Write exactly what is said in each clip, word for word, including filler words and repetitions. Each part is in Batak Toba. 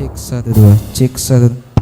Cek satu dua, cek satu.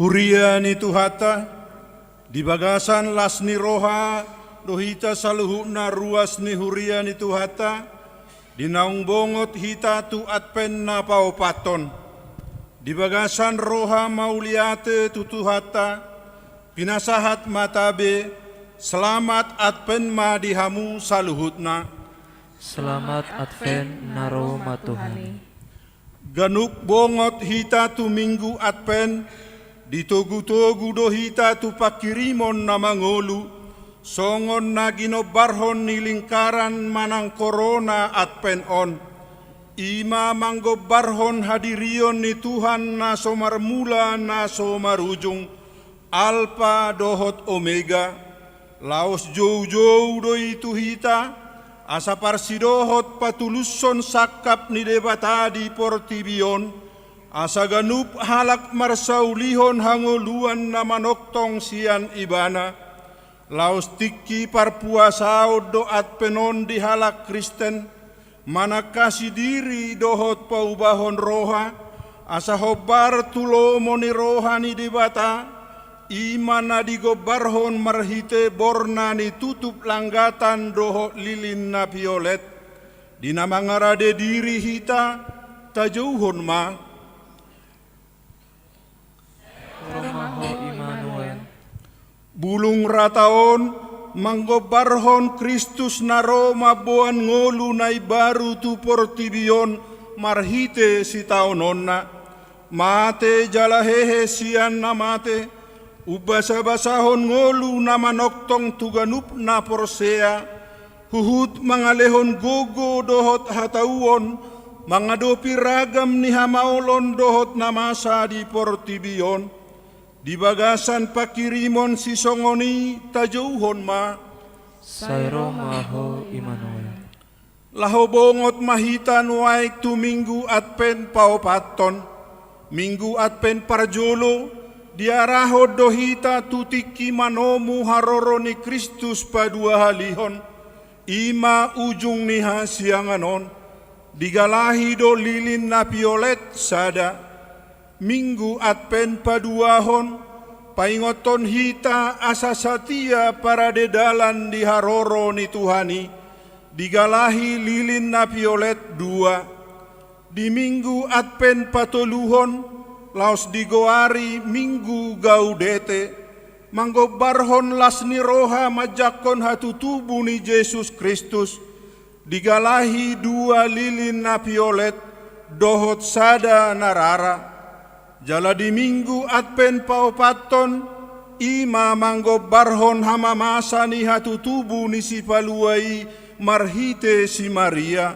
Huria ni Tuhanta, di bagasan las ni roha do hita saluhutna ruas ni huria ni Tuhanta, di naung bongot hita tu Advent na paopathon. Di bagasan roha mauliate tu Tuhanta, pinasahat ma tabe, selamat Advent ma di hamu saluhutna. Selamat Advent na ro ma Tuhan i. Ganup bongot hita tu Minggu Advent, ditogu-togu do hita tu pangkirimon na mangolu, songon na ginombarhon ni lingkaran manang korona Advent on. I ma manggombarhon hadirion ni Tuhan na so marmula na so marujung, Alpa dohot Omega, laos joujou do i tu hita, asa parsidohot patulushon sangkap ni Debata di portibi on, asa ganup halak marsaulihon hangoluan na manongtong sian Ibana. Laos tingki parpuasaon do Advent on di halak Kristen, manangkasi diri dohot paubahon roha, asa hombar tu lomo ni roha ni Debata, i ma na digombarhon marhite borna ni tutup langgatan dohot lilin na piolet. Di na mangarade diri hita, tajouhon ma. Ro ma Ho Immanuel. Bulung rata on manggombarhon Kristus na ro mamboan ngolu na imbaru tu portibi on marhite sitaononna. Mate jala hehe sian na mate, umbasa-basahon ngolu na manongtong tu ganup na porsea, huhut mangalehon gogo dohot hatauon, mangadopi ragam ni hamaolon dohot na masa di portibi on. Di bagasan pangkirimon sisongon i tajouhon ma. Sai ro ma Ho Immanuel. Laho bongot ma hita nuaeng tu Minggu Advent paopathon. Minggu Advent parjolo, diarahon do hita tu tingki manomu haroro ni Kristus paduahalihon. I ma ujung ni hasiangan on. Digalahi do lilin na piolet sada. Minggu Advent paduahon, paingothon hita asa satia parade dalan di haroro ni Tuhan i, digalahi lilin na piolet dua. Di Minggu Advent patoluhon, laos digoari Minggu Gaudete, manggombarhon las ni roha manjangkon hatutubu ni Jesus Kristus, digalahi dua lilin na piolet, dohot sada na rara. Jala di Minggu Advent paopathon, i ma manggombarhon hamamasa ni hatutubu ni Sipalua i marhite si Maria,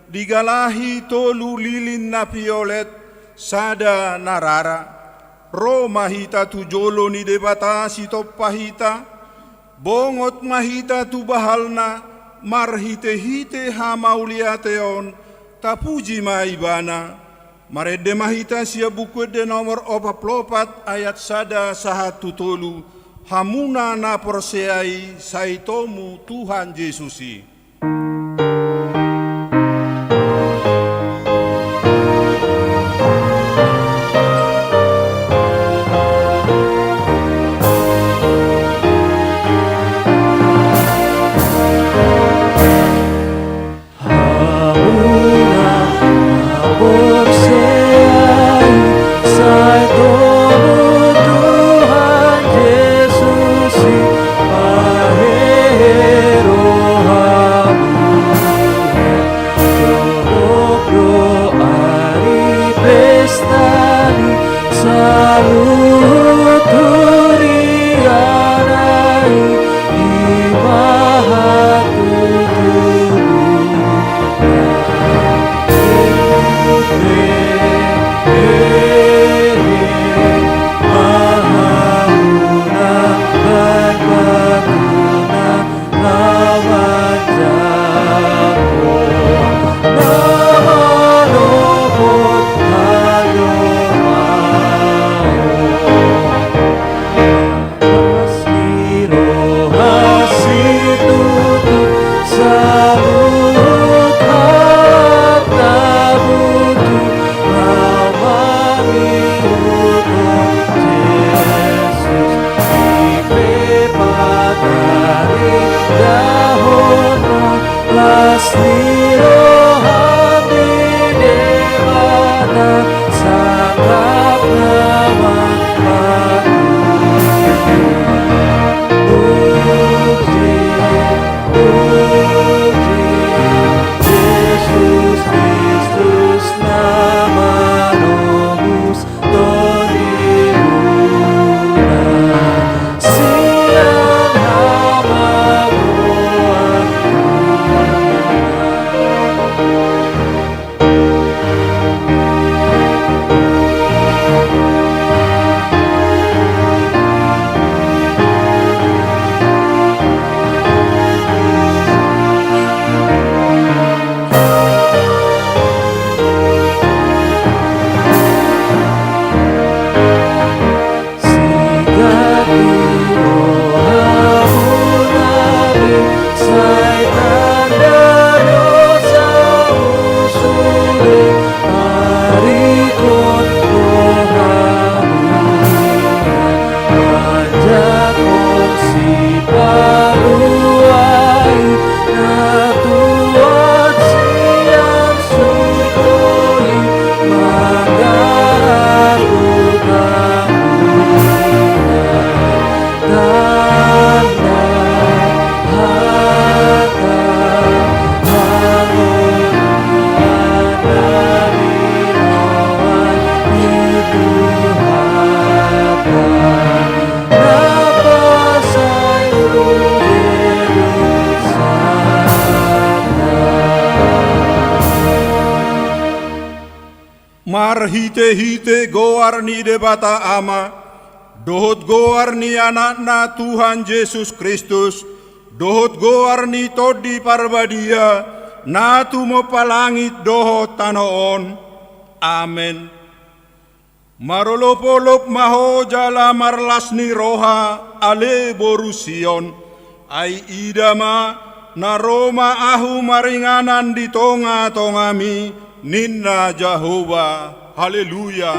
digalahi tolu lilin na piolet, sada na rara. Ro ma hita tu jolo ni Debata Sitompa hita, bongot ma hita tu bahalna, marhite-hite hamauliateon, tapuji ma Ibana. Marende ma hita sian Buku Ende nomor opat pulu opat ayat sada sahat tu tolu, hamuna na porsea i sai tomu Tuhan Jesus i. Hamuna na porsea i, sai tomu Tuhan Jesus i, pahehe rohamu. Marhite-hite goar ni Debata Ama, dohot goar ni Anakna Tuhan Jesus Kristus, dohot goar ni Tondi Parbadia, na tumompa langit dohot tano on. Amen. Marolop-olop ma ho jala marlas ni roha, ale boru Sion. Ai ida ma, na ro ma ahu maringanan di tonga-tongami, ninna Jahowa. Haleluya.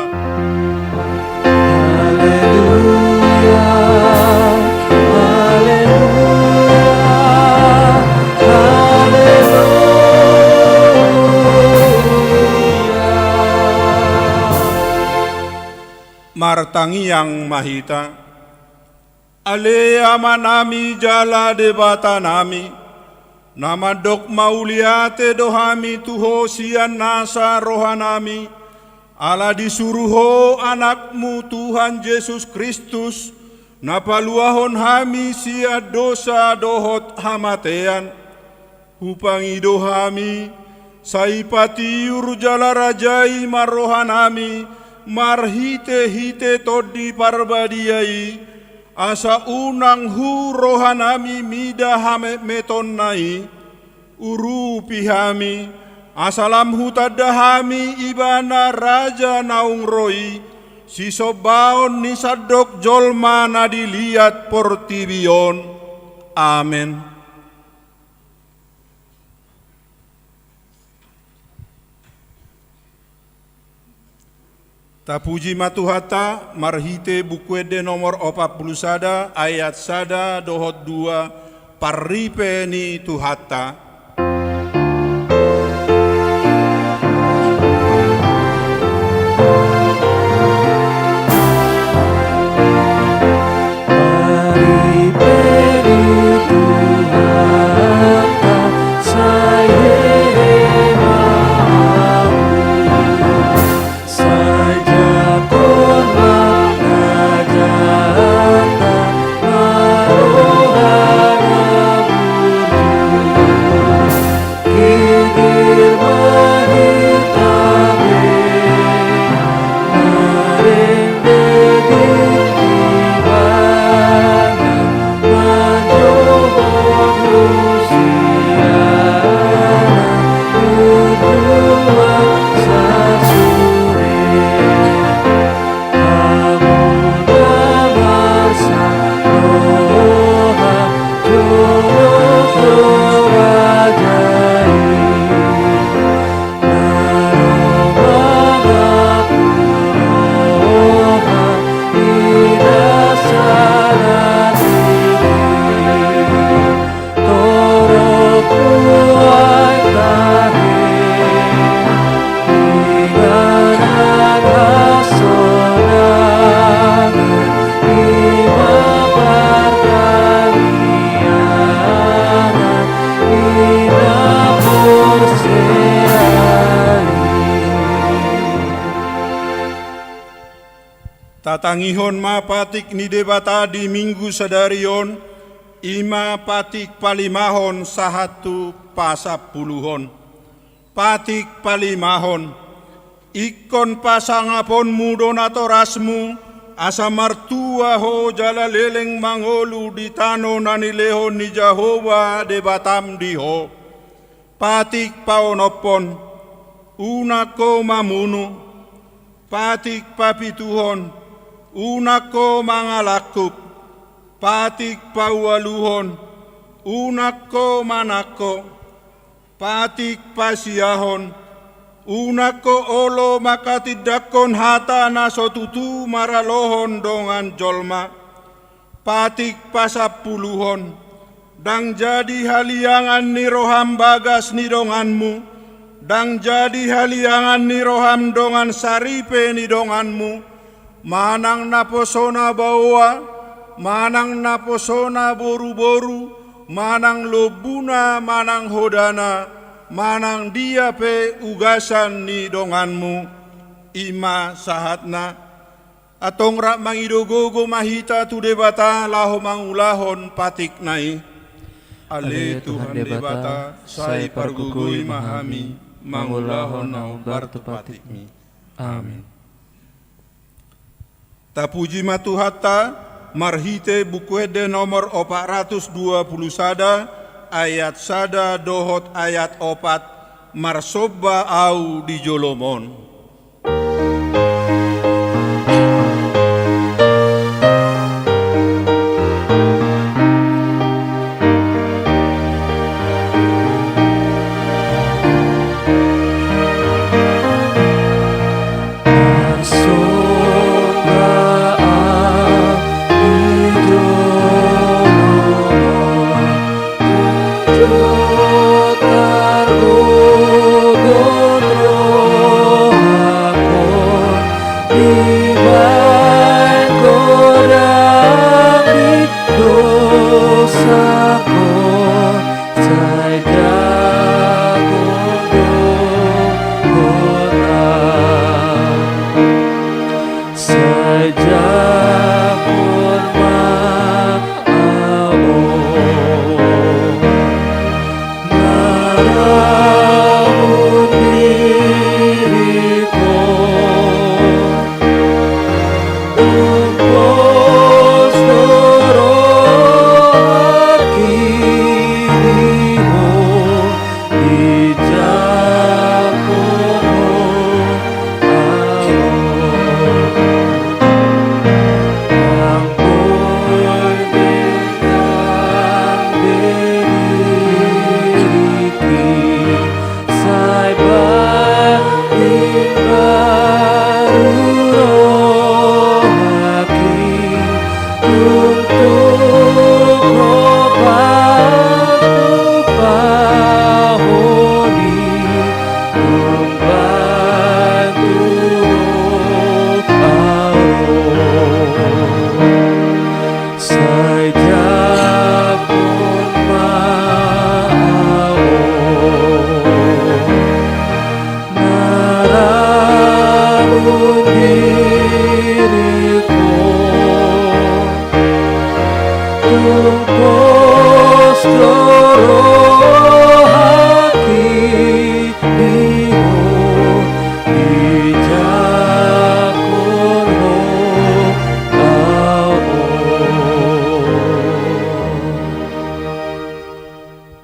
Haleluya, haleluya, haleluya. Martangiang ma hita. Ale Amanami jala Debatanami, na mandok mauliate do hami tu Ho sian nasa rohanami, ala disuru Ho Anakmu Tuhan Jesus Kristus, na paluahon hami sian dosa dohot hamatean. Hupangido hami, sai patiur jala rajai ma rohanami, marhite-hite Tondi Parbadia i, asa unang hu rohanami mida hametmetonna i, urupi hami, asa lam hutanda hami Ibana Raja naung ro i, sisombaon ni sandok jolma na di liat portibi on. Amen. Tapuji ma Tuhanta, marhite Buku Ende nomor opat pulu sada, ayat sada dohot dua, parripe ni Tuhanta. Tatangihon ma patik ni Debata di Minggu sadari on, i ma patik palimahon sahat tu pasampuluhon. Patik palimahon. Ingkon pasangaponmu do natorasmu, asa martua ho jala leleng mangolu di tano na nilehon ni Jahowa Debatam di ho. Patik paonomhon. Unang ho mamunu. Patik papituhon. Unang ho mangalangkup. Patik paualuhon. Unang ho manangko. Patik pasiahon. Unang ho olo manghatindanghon hata na so tutu maralohon dongan jolma. Patik pasampuluhon. Ndang jadi haliangan ni roham bagas ni donganmu, ndang jadi haliangan ni roham dongan saripe ni donganmu, manang naposona baoa, manang naposona boruboru, manang lombuna, manang hodana, manang dia pe ugasan ni donganmu. I ma sahatna. Antong rap mangido gogo ma hita tu Debata laho mangulahon patikna i. Ale Tuhan Debata, sai pargogoi ma hami mangulahon na hombar tu patikmi. Amin. Tapuji ma Tuhanta, marhite Buku Ende nomor opat ratus dua pulu sada, ayat sada dohot ayat opat, marsomba ahu di jolom on.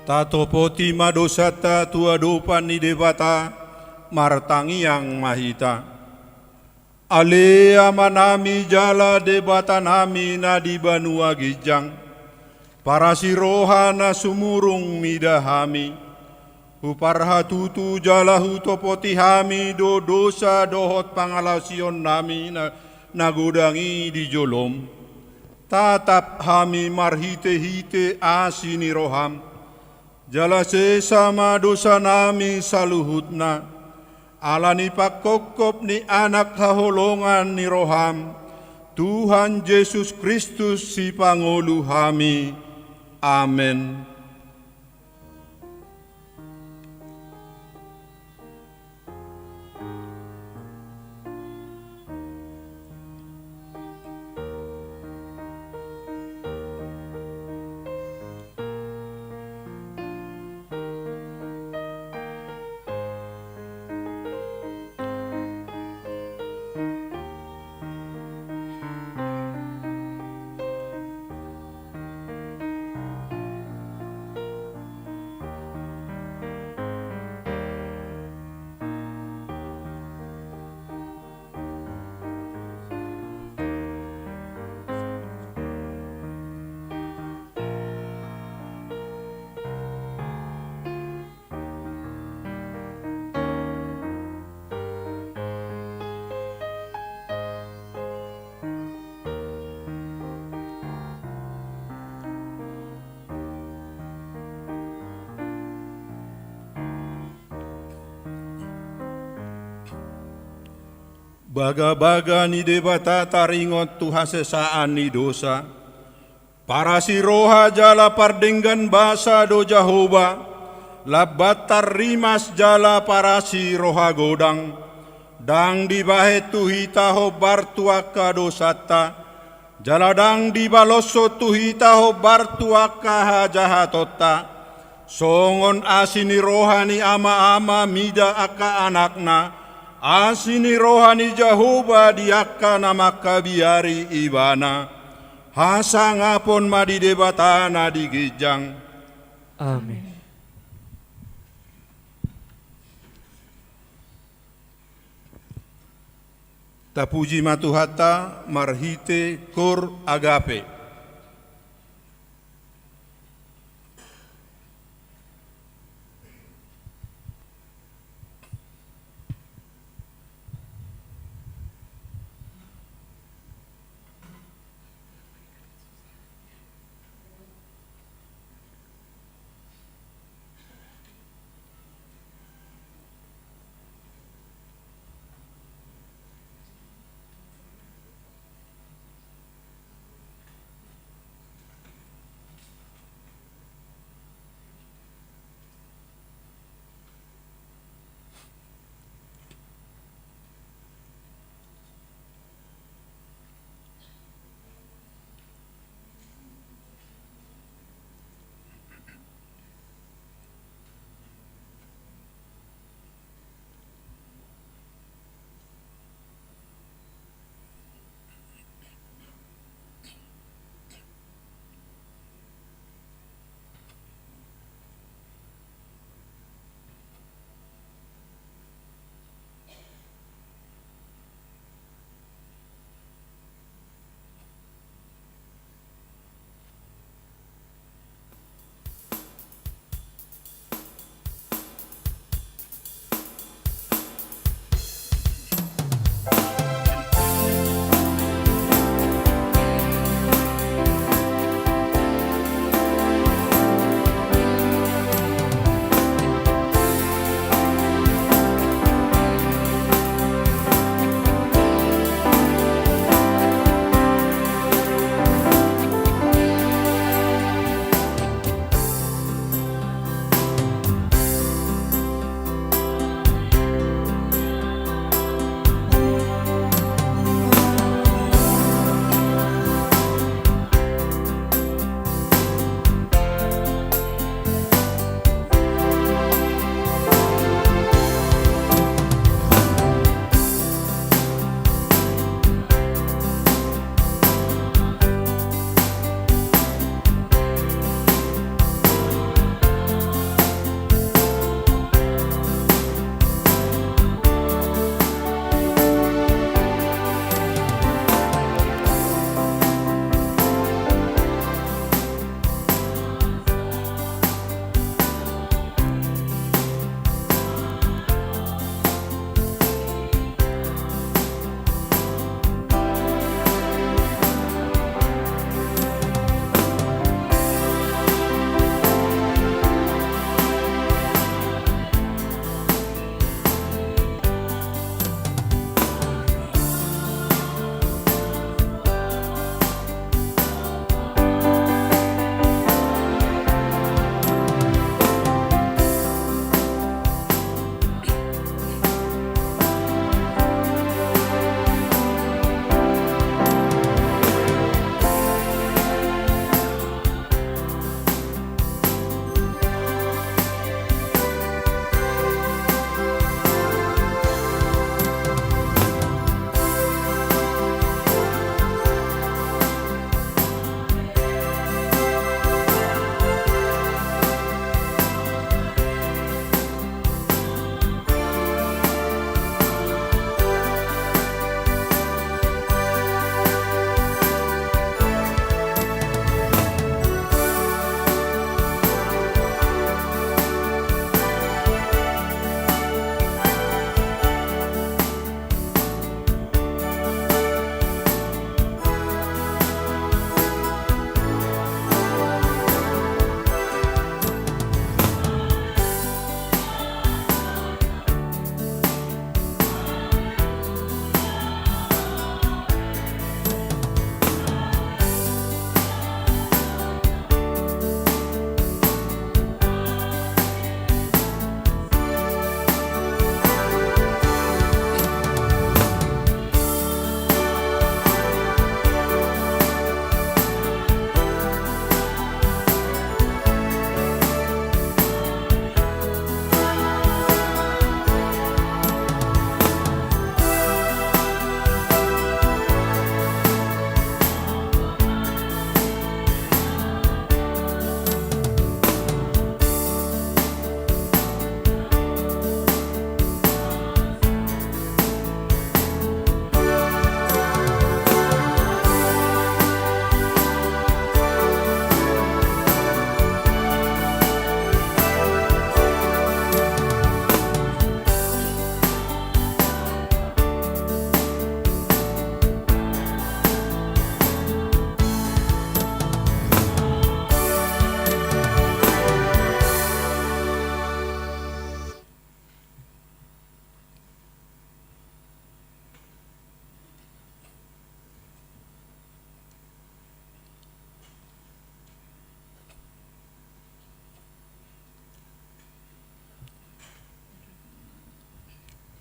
Tatopoti ma dosanta tu adopan ni Debata, martangiang ma hita. Ale Amanami jala Debatanami na di banua ginjang, parasi roha na sumurung mida hami, huparhatutu jala hutopoti hami do dosa dohot pangalaosionnami na, na godang i di jolom. Tatap hami marhitehite asi ni roham, jala sesa ma dosanami saluhutna, ala ni pangkophop ni Anak haholongan ni roham, Tuhan Jesus Kristus Sipangolu hami. Amen. Bagabaga ni Debata taringot tu hasesaan ni dosa. Parasi roha jala pardenggan basa do Jahowa, lambat tarrimas jala parasi roha godang. Ndang dibahen tu hita hombar tu angka dosanta, jala ndang dibaloshon tu hita hombar tu angka hajahatonta. Songon asi ni roha ni ama-ama mida angka anakna, Asi ni roha ni Jahowa di angka na mangkabiari Ibana. Hasangapon ma di Debata na di ginjang. Amin. Tapuji ma Tuhanta marhite Kor Agape.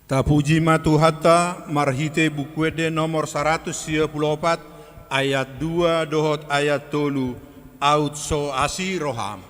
Tapuji ma Tuhanta marhite Buku Ende nomor saratus sia pulu opat, ayat dua dohot ayat tolu, Aut so asi roham.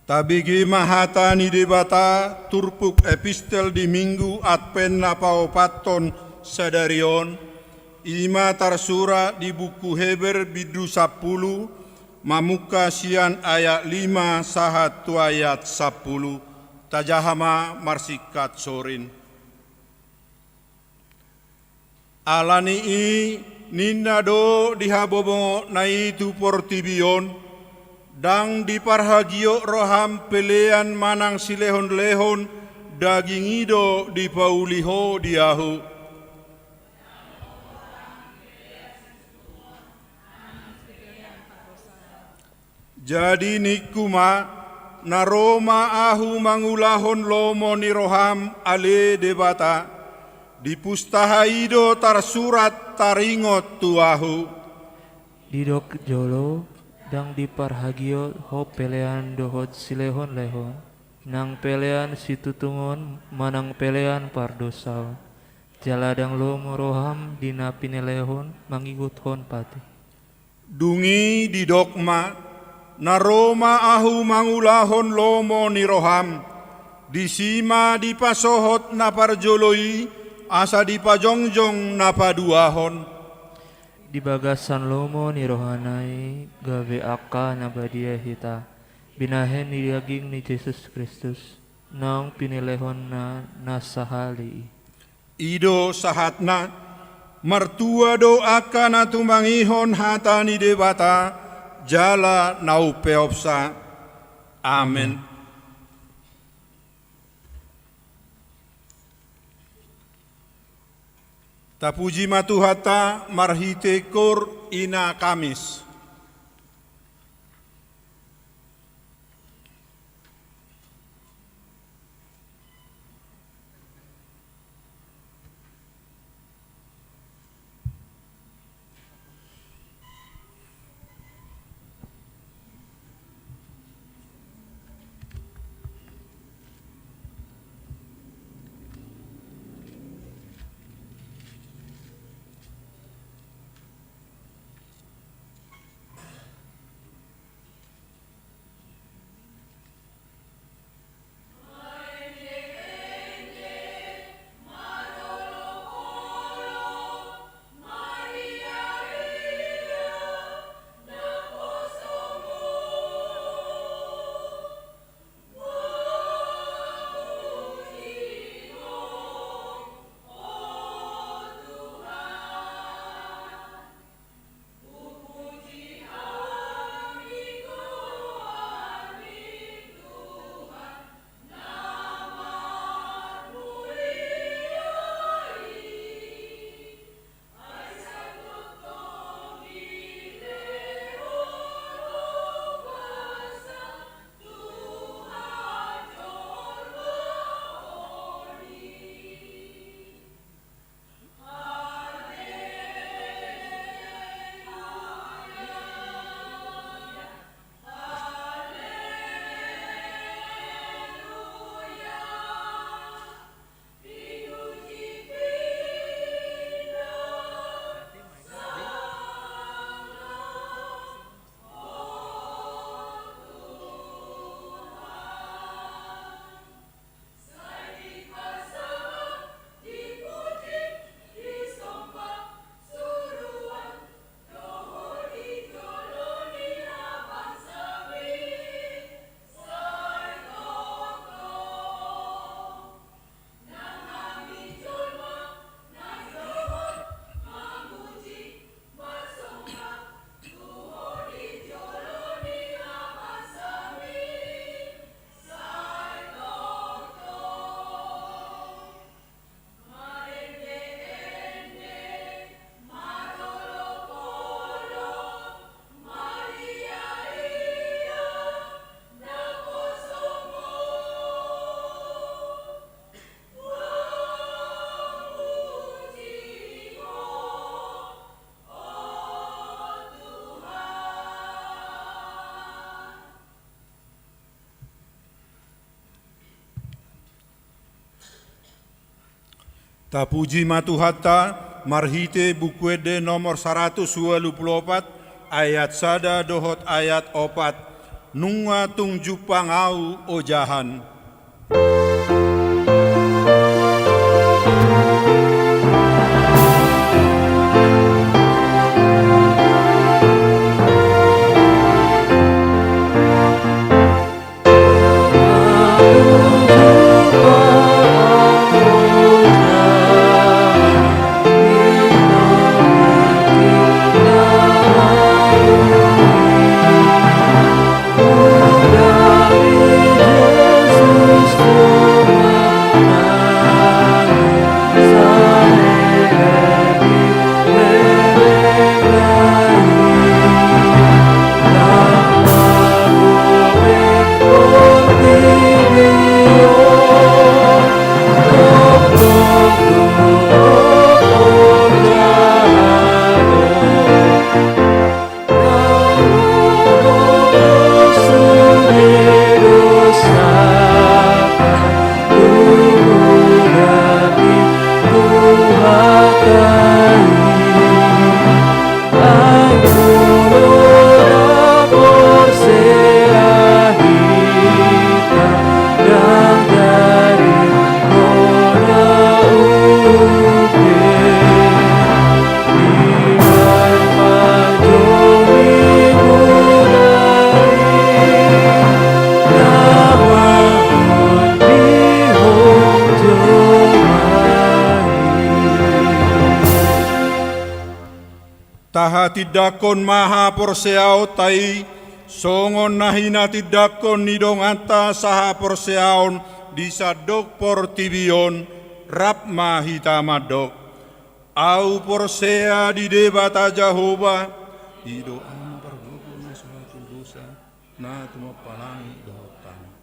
Tabege ma hata ni Debata turpuk epistel di Minggu Advent na paopathon sadari on, i ma tarsurat di buku Heber bindu sampulu, mamungka sian ayat lima sahat tu ayat sampulu. Tajaha ma marsingkat sorin. Ala ni i ninna do di habobongotna i tu portibi on: Ndang diparhagiot roham pelean manang silehonlehon, daging i do dipauli ho di ahu. Jadi ningku ma: Na ro ma ahu mangulahon lomo ni roham, ale Debata. Dipustaha i do tarsurat taringot tu ahu. Didok jolo: Ndang diparhagiot ho pelean dohot silehonlehon, nang pelean situtungon manang pelean pardosaon. Jala ndang lomo roham di na pinelehon mangihuthon pati. Dung i didok ma: Na ro ma ahu mangulahon lomo ni roham. Disi ma dipasohot na parjolo i, asa dipajongjong na paduahon. Di bagasan lomo ni rohana i gabe angka na badia hita, binahen ni daging ni Jesus Kristus, naung pinelehonna na sahali i. I do sahatna. Martua do angka na tumangihon hata ni Debata jala na umpeopsa. Amen. Tapuji ma Tuhanta marhite koor ina Kamis. Tapuji ma Tuhanta, marhite Buku Ende nomor saratus ualu pulu opat, ayat sada dohot ayat opat. Nunga tung jumpang ahu ojahan. Tahatindangkon ma haporseaonta i, songon na hinatindangkon ni donganta sahaporseaon di sandok portibi on, rap ma hita mandok. Ahu porsea di Debata Jahowa, i do Ama pargogo na so hatudosan, na tumompa langit dohot tano.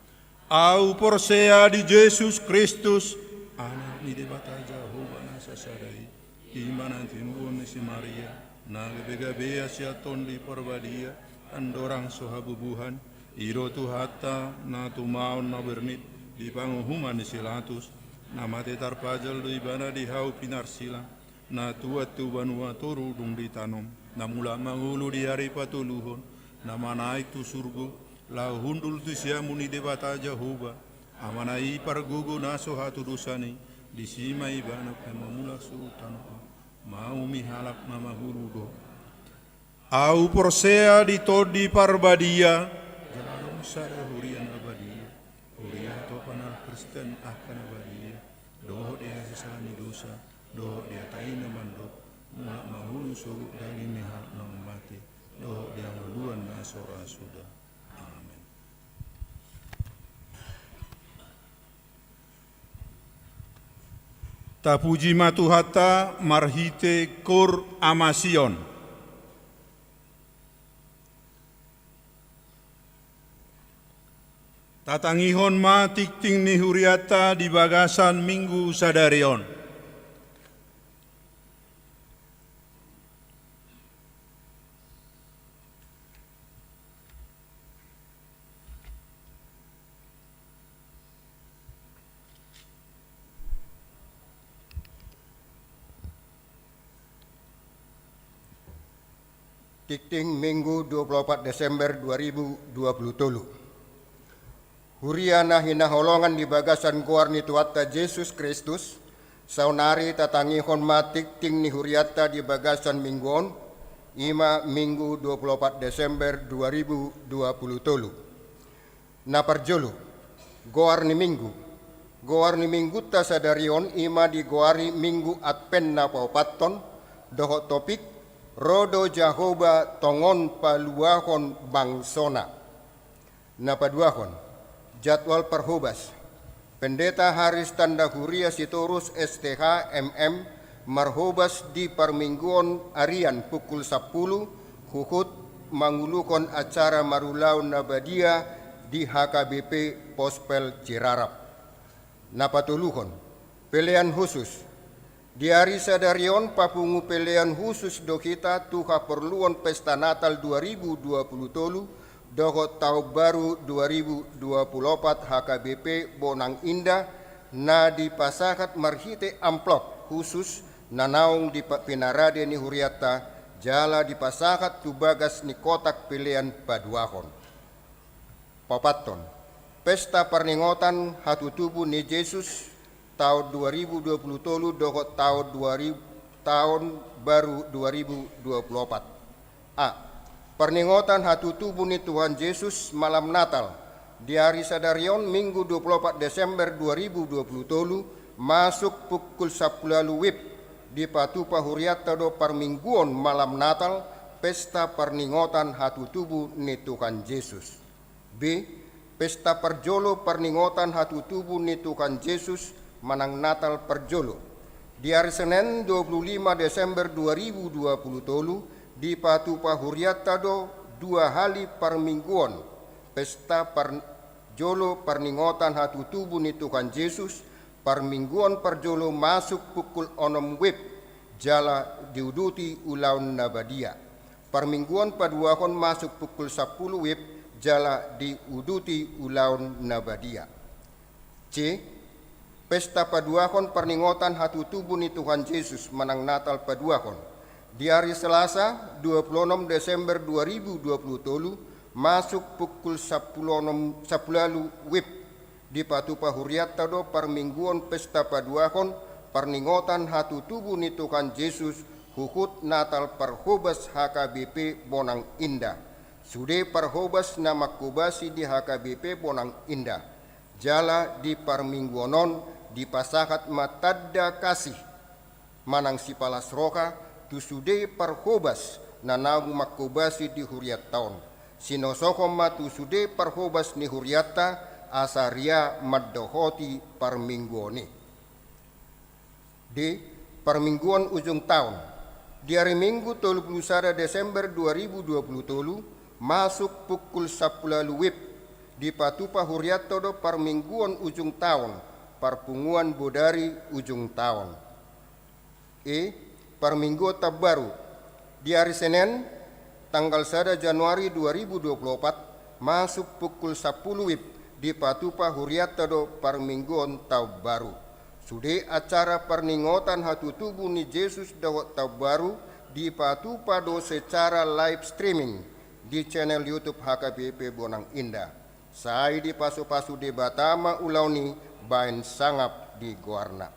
Ahu porsea di Jesus Kristus, Anak ni Debata Jahowa na sasada i, i ma na tinubuhon ni si Maria, na gabegabea sian Tondi Parbadia, andorang so habubuhan, i do Tuhanta, na tumaon na bernit di panguhuman ni si Latus, na mate tarpajal do ibana di hau pinarsilang, na tuat tu banua toru dung ditanom, na mulak mangolu di ari patoluhon, na manaek tu surgo, laho hundul tu siamun ni Debata Jahowa, Amana i pargogo na so hatudosan i, disi ma ibana pe mamulak suhut tano on, mauhumi halak na mangolu dohot. Ahu porsea di Tondi Parbadia, jala adong sada huria na badia, huria topan halak Kristen angka na badia, dohot di hasesaan ni dosa, dohot di hata i na mandok, mulak mangolu sogot daging ni halak na mate, dohot di hangoluan na so ra suda. Amen. Tapuji ma Tuhanta marhite Koor Ama Sion. Tatangihon ma tingting ni hurianta di bagasan Minggu sadari on. Tingting Minggu dua pulu opat Desember dua ribu dua pulu tolu. Huria na hinaholongan di bagasan goar ni Tuhanta Jesus Kristus, saonari tatangihon ma tingting ni hurianta di bagasan minggu on, i ma Minggu dua pulu opat Desember dua ribu dua pulu tolu. Na parjolo, goar ni minggu. Goar ni minggunta sadari on i ma digoari Minggu Advent na paopathon, dohot topik, Ro do Jahowa tongon paluahon bangsona. Na paduahon, jadwal parhobas. Pendeta Haris Tanda Huria Sitorus S T H M M marhobas di parmingguon arian pukul sampulu, huhut manguluhon acara marulaon na badia di H K B P Pospel Cirarap. Na patoluhon, pelean husus. Di ari sadari on papungu pelean husus do hita tu haporluon pesta Natal dua ribu dua pulu tolu dohot taon baru dua ribu dua pulu opat H K B P Bonang Indah na dipasahat marhite amplop khusus na naung di pa-, pinarade ni hurianta jala dipasahat tu bagas ni kotak pelean paduahon. Paopathon, pesta parningotan hatutubu ni Jesus taon dua ribu dua pulu tolu dohot taon dua ribu, taon baru dua ribu dua pulu opat. A. Parningotan hatutubu ni Tuhan Jesus malam Natal. Di ari sadari on, Minggu dua pulu opat Desember dua ribu dua pulu tolu, masuk pukul sampulu ualu wib, dipatupa hurianta do parmingguon malam Natal, pesta parningotan hatutubu ni Tuhan Jesus. B. Pesta parjolo parningotan hatutubu ni Tuhan Jesus manang Natal parjolo. Di ari Senen dua pulu lima Desember dua ribu dua pulu tolu, dipatupa hurianta do dua hali parmingguon. Pesta parjolo parningotan hatutubu ni Tuhan Jesus, parmingguon parjolo masuk pukul onom wib, jala diuduti ulaon na badia. Parmingguon paduahon masuk pukul sampulu wib, jala diuduti ulaon na badia. C. Pesta paduahon parningotan hatutubu ni Tuhan Jesus manang Natal paduahon. Di ari Selasa, dua pulu onom Desember dua ribu dua pulu tolu, masuk pukul sampulu onom, sampulu ualu wib, dipatupa hurianta do parmingguon pesta paduahon parningotan hatutubu ni Tuhan Jesus huhut Natal parhobas H K B P Bonang Indah. Sude parhobas na manghobasi di H K B P Bonang Indah. Jala di parmingguon on dipasahat ma tanda kasih manang sipalas roha tu sude parhobas na naung manghobasi di hurianta on. Sinosohon ma tu sude parhobas ni hurianta asa ria mandohoti parmingguon i. D. Parmingguon ujung taon. Di ari Minggu tolu pulu sada Desember dua ribu dua pulu tolu, masuk pukul sampulu ualu wib, dipatupa hurianta do parmingguon ujung taon, parpunguan bodari ujung taon. E. Parmingguon taon baru. Di ari Senen, tanggal sada Januari dua ribu dua pulu opat, masuk pukul sampulu wib, dipatupa hurianta do parmingguon taon baru. Sude acara parningotan hatutubu ni Jesus dohot taon baru dipatupa do secara live streaming di channel YouTube H K B P Bonang Indah. Sai dipasupasu Debata ma ulaon i baen sangap di goarna.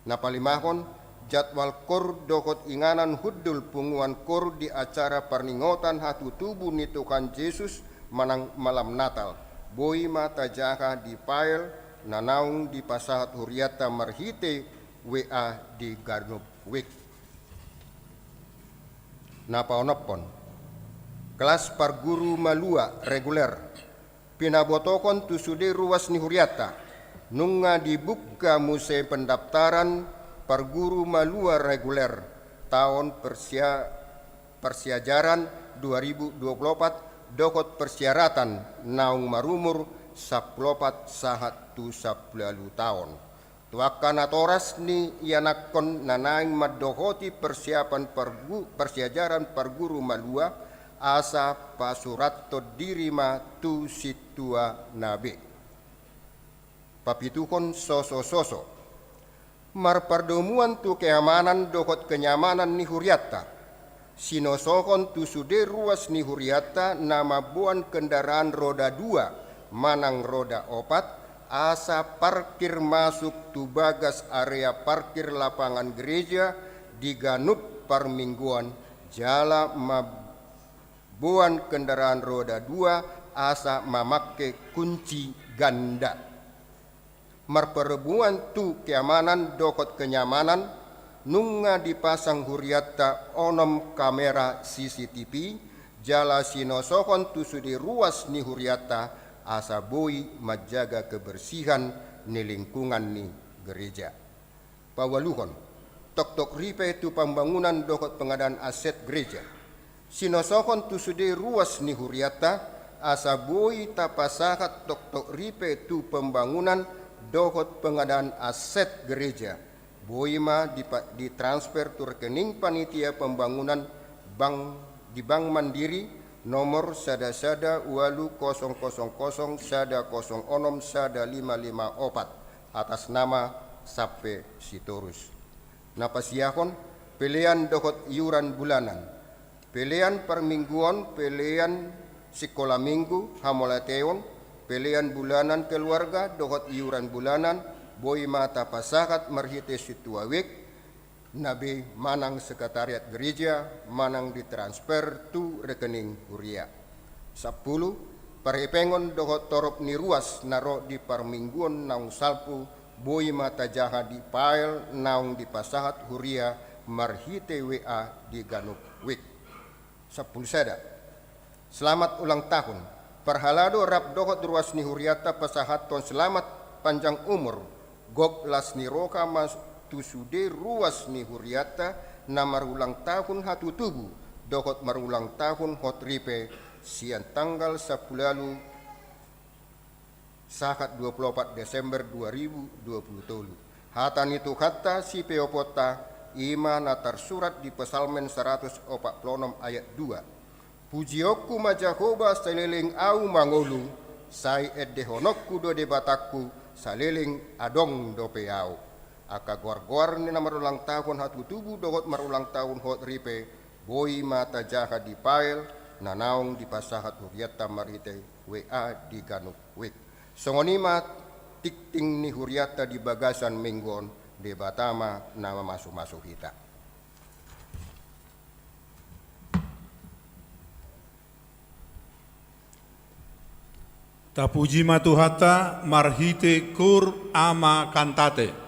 Na palimahon, jadwal koor dohot inganan hundul punguan koor di acara parningotan hatutubu ni Tuhan Jesus manang malam Natal. Boi ma tajaha di file na naung dipasahat hurianta marhite W A di ganup wik. Na paonomhon, kelas parguru malua reguler. Pinabotohon tu sude ruas ni hurianta. Nunga dibuka muse pendaftaran parguru malua reguler taon persia-, persiajaran dua ribu dua puluh opat dohot persyaratan naung marumur sampulu opat sahat tu sampulu ualu taon. Tu angka natoras ni ianakhon na naeng mandohoti persiapan pargu-, persiajaran parguru malua, asa pasurathon diri ma tu sintua na be. Papituhon sosososo. Marpardomuan tu keamanan dohot kenyamanan ni hurianta. Sinosohon tu sude ruas ni hurianta na mamboan kendaraan roda dua manang roda opat, asa parkir masuk tu bagas area parkir lapangan gereja di ganup parmingguan, jala mamboan kendaraan roda dua asa mamangke kunci ganda. Marpardomuan tu keamanan dohot kenyamanan, nunga dipasang hurianta onom kamera C C T V, jala sinosohon tu sude ruas ni hurianta, asa boi manjaga kebersihan ni lingkungan ni gereja. Paualuhon, toktok ripe tu pembangunan dohot pengadaan aset gereja. Sinosohon tu sude ruas ni hurianta, asa boi tapasahat toktok ripe tu pembangunan dohot pengadaan aset gereja. Boi ma dipa-, ditransfer tu rekening panitia pembangunan bank, di Bank Mandiri, nomor sada sada ualu kosong kosong kosong sada kosong onom sada lima lima opat, atas nama Sampe Sitorus. Na pasiahon, pelean dohot iuran bulanan. Pelean parmingguon, pelean sikola minggu, hamauliateon, pelean bulanan keluarga dohot iuran bulanan, boi ma tapasahat marhite sintua wik, na be manang sekretariat gereja, manang ditransfer tu rekening huria. Sampulu, parhepengon dohot torop ni ruas na ro di parmingguon naung salpu, boi ma tajaha di file naung dipasahat huria marhite W A di ganup wik. Sampulu sada. Selamat ulang tahun. Parhalado rap dohot ruas ni hurianta pasahathon selamat panjang umur, gok las ni roha ma tu sude ruas ni hurianta na marulang tahun hatutubu dohot marulang tahun hot ripe sian tanggal sampulu ualu sahat dua pulu opat Desember dua ribu dua pulu tolu. Hata ni Tuhanta sipeoponta, i ma na tarsurat di Psalmen saratus opat pulu onom ayat dua. Pujionku ma Jahowa saleleng ahu mangolu, sai endehononku do Debatangku saleleng adong dope ahu. Angka goar-goar ni na marulang tahun hatutubu dohot marulang tahun hot ripe, boi ma tajaha di file na naung dipasahat hurianta marhite W A di ganup wik. Songon i ma tingting ni hurianta di bagasan minggu on, Debata ma na mamasu-masu hita. Tapuji ma Tuhanta marhite koor ama kantate.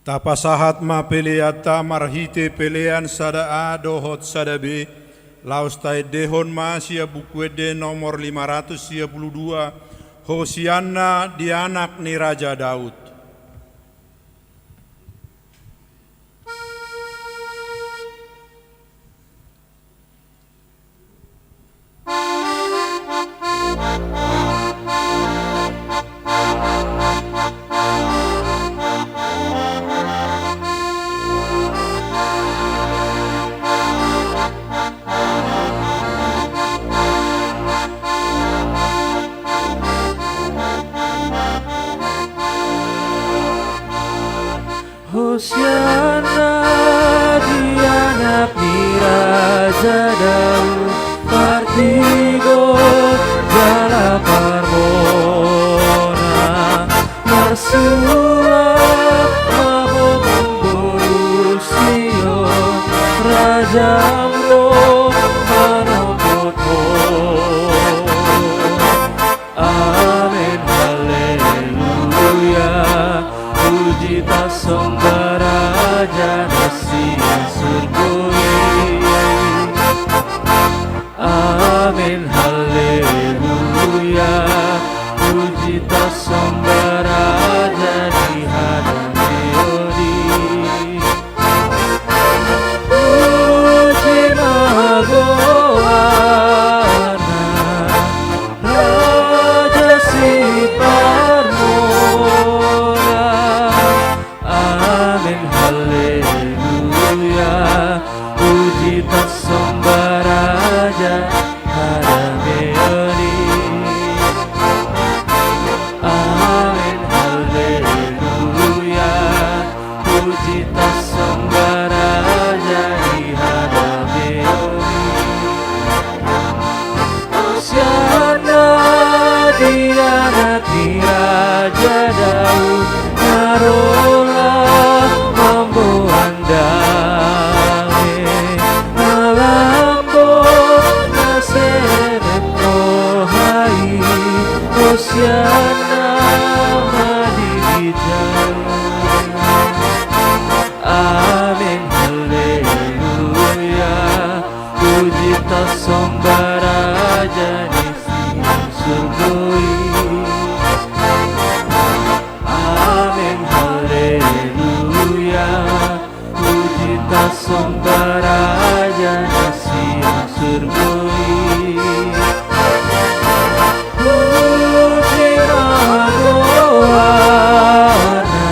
Tapasahat ma peleanta marhite pelean sada A dohot sada B, laos taendehon ma sian Buku Ende nomor lima ratus sia pulu dua, Hosianna di Anak ni Raja Daud. Hosianna di Anak ni Raja Daud, partigor jala parmona, marsuang ma ho boru Sion, Rajam ro manopot ho. Amen, haleluya. Puji tarsomba Raja na sian surgo i. Amen, haleluya. Puji tarsomba Raja di hadameon i. Puji ma goarna, Raja Siparmona. Amen, haleluya. Puji tarsomba Raja hadameon i. Amen, haleluya. Puji tarsomba Raja di hadameon i. Hosianna di Anak ni Raja Daud, na ro laho mamboan dame, na lambok na serep roha i. Hosianna ma di ginjang. Amen, haleluya. Puji tarsomba Raja na sian surgo i. Amen, haleluya. Puji tarsomba Raja na sian surgo i. Puji ma goarna,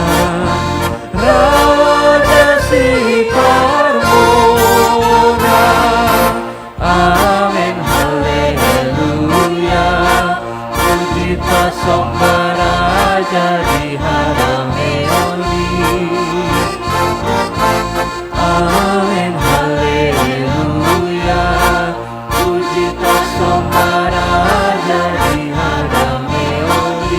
Raja Siparmona. Amen, haleluya. Puji tarsomba Raja di hadameon i. Amen, haleluya. Puji tarsomba Raja di hadameon i.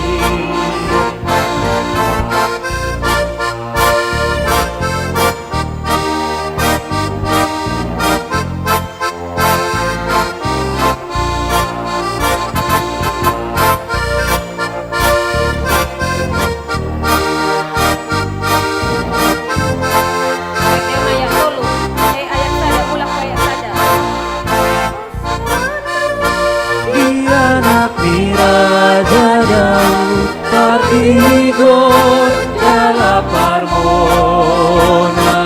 Ayat tolu, eh, ayat sada, mulak tu ayat sada. Di Anak ni Raja Daud, partigor jala parmona,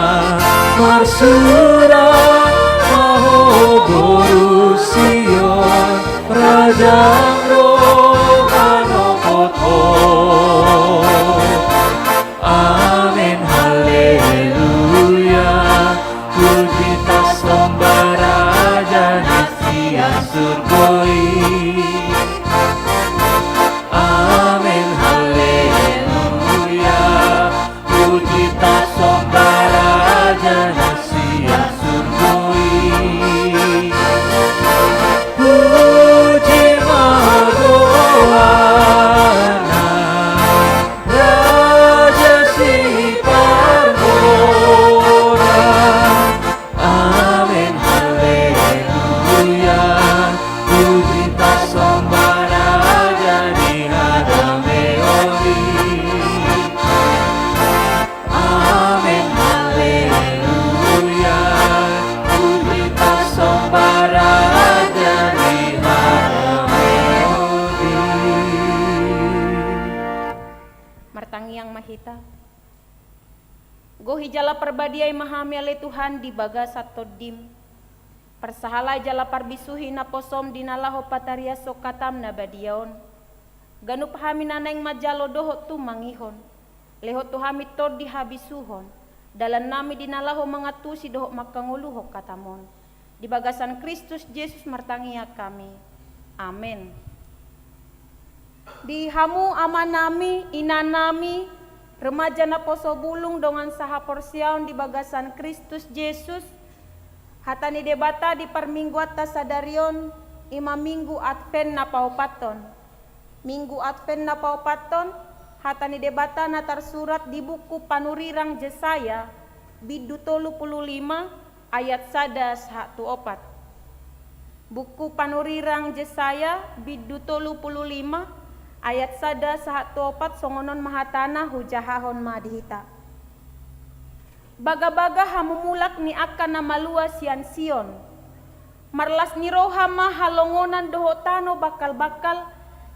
marsuang ma ho boru Sion, Rajam ro manopot ho. Amen, haleluya. Puji tarsomba Raja na sian surgo i. Amen, haleluya. Puji tarsomba Raja na sian surgo i. Puji ma Hujalo jala parbadiai ma hami ale Tuhan di bagasan Tondim. Parsahalai jala parbisuhi naposom di na laho patariashon hatam na badia on. Ganup hami na naeng manjalo dohot tumangihon, lehon tu hami tondi habisuhon, dalannami di na laho mangantusi dohot manghangoluhon hatam on. Di bagasan Kristus Jesus martangiang hami. Amen. Di hamu amanami, inanami, remaja naposo bulung dongan sahaporseaon di bagasan Kristus Jesus, hata ni Debata di parmingguanta sadari on, i ma Minggu Advent na paopathon. Minggu Advent na paopathon, hata ni Debata na tarsurat di buku panurirang Jesaya, bindu tolu pulu lima, ayat sada sahat tu opat. Buku panurirang Jesaya, bindu tolu pulu lima, ayat sada sahat tu opat, songon on ma hatana, hujahahon ma di hita. Bagabaga hamumulak ni angka na malua sian Sion. Marlas ni roha ma halongonan dohot tano bangkalbangkal,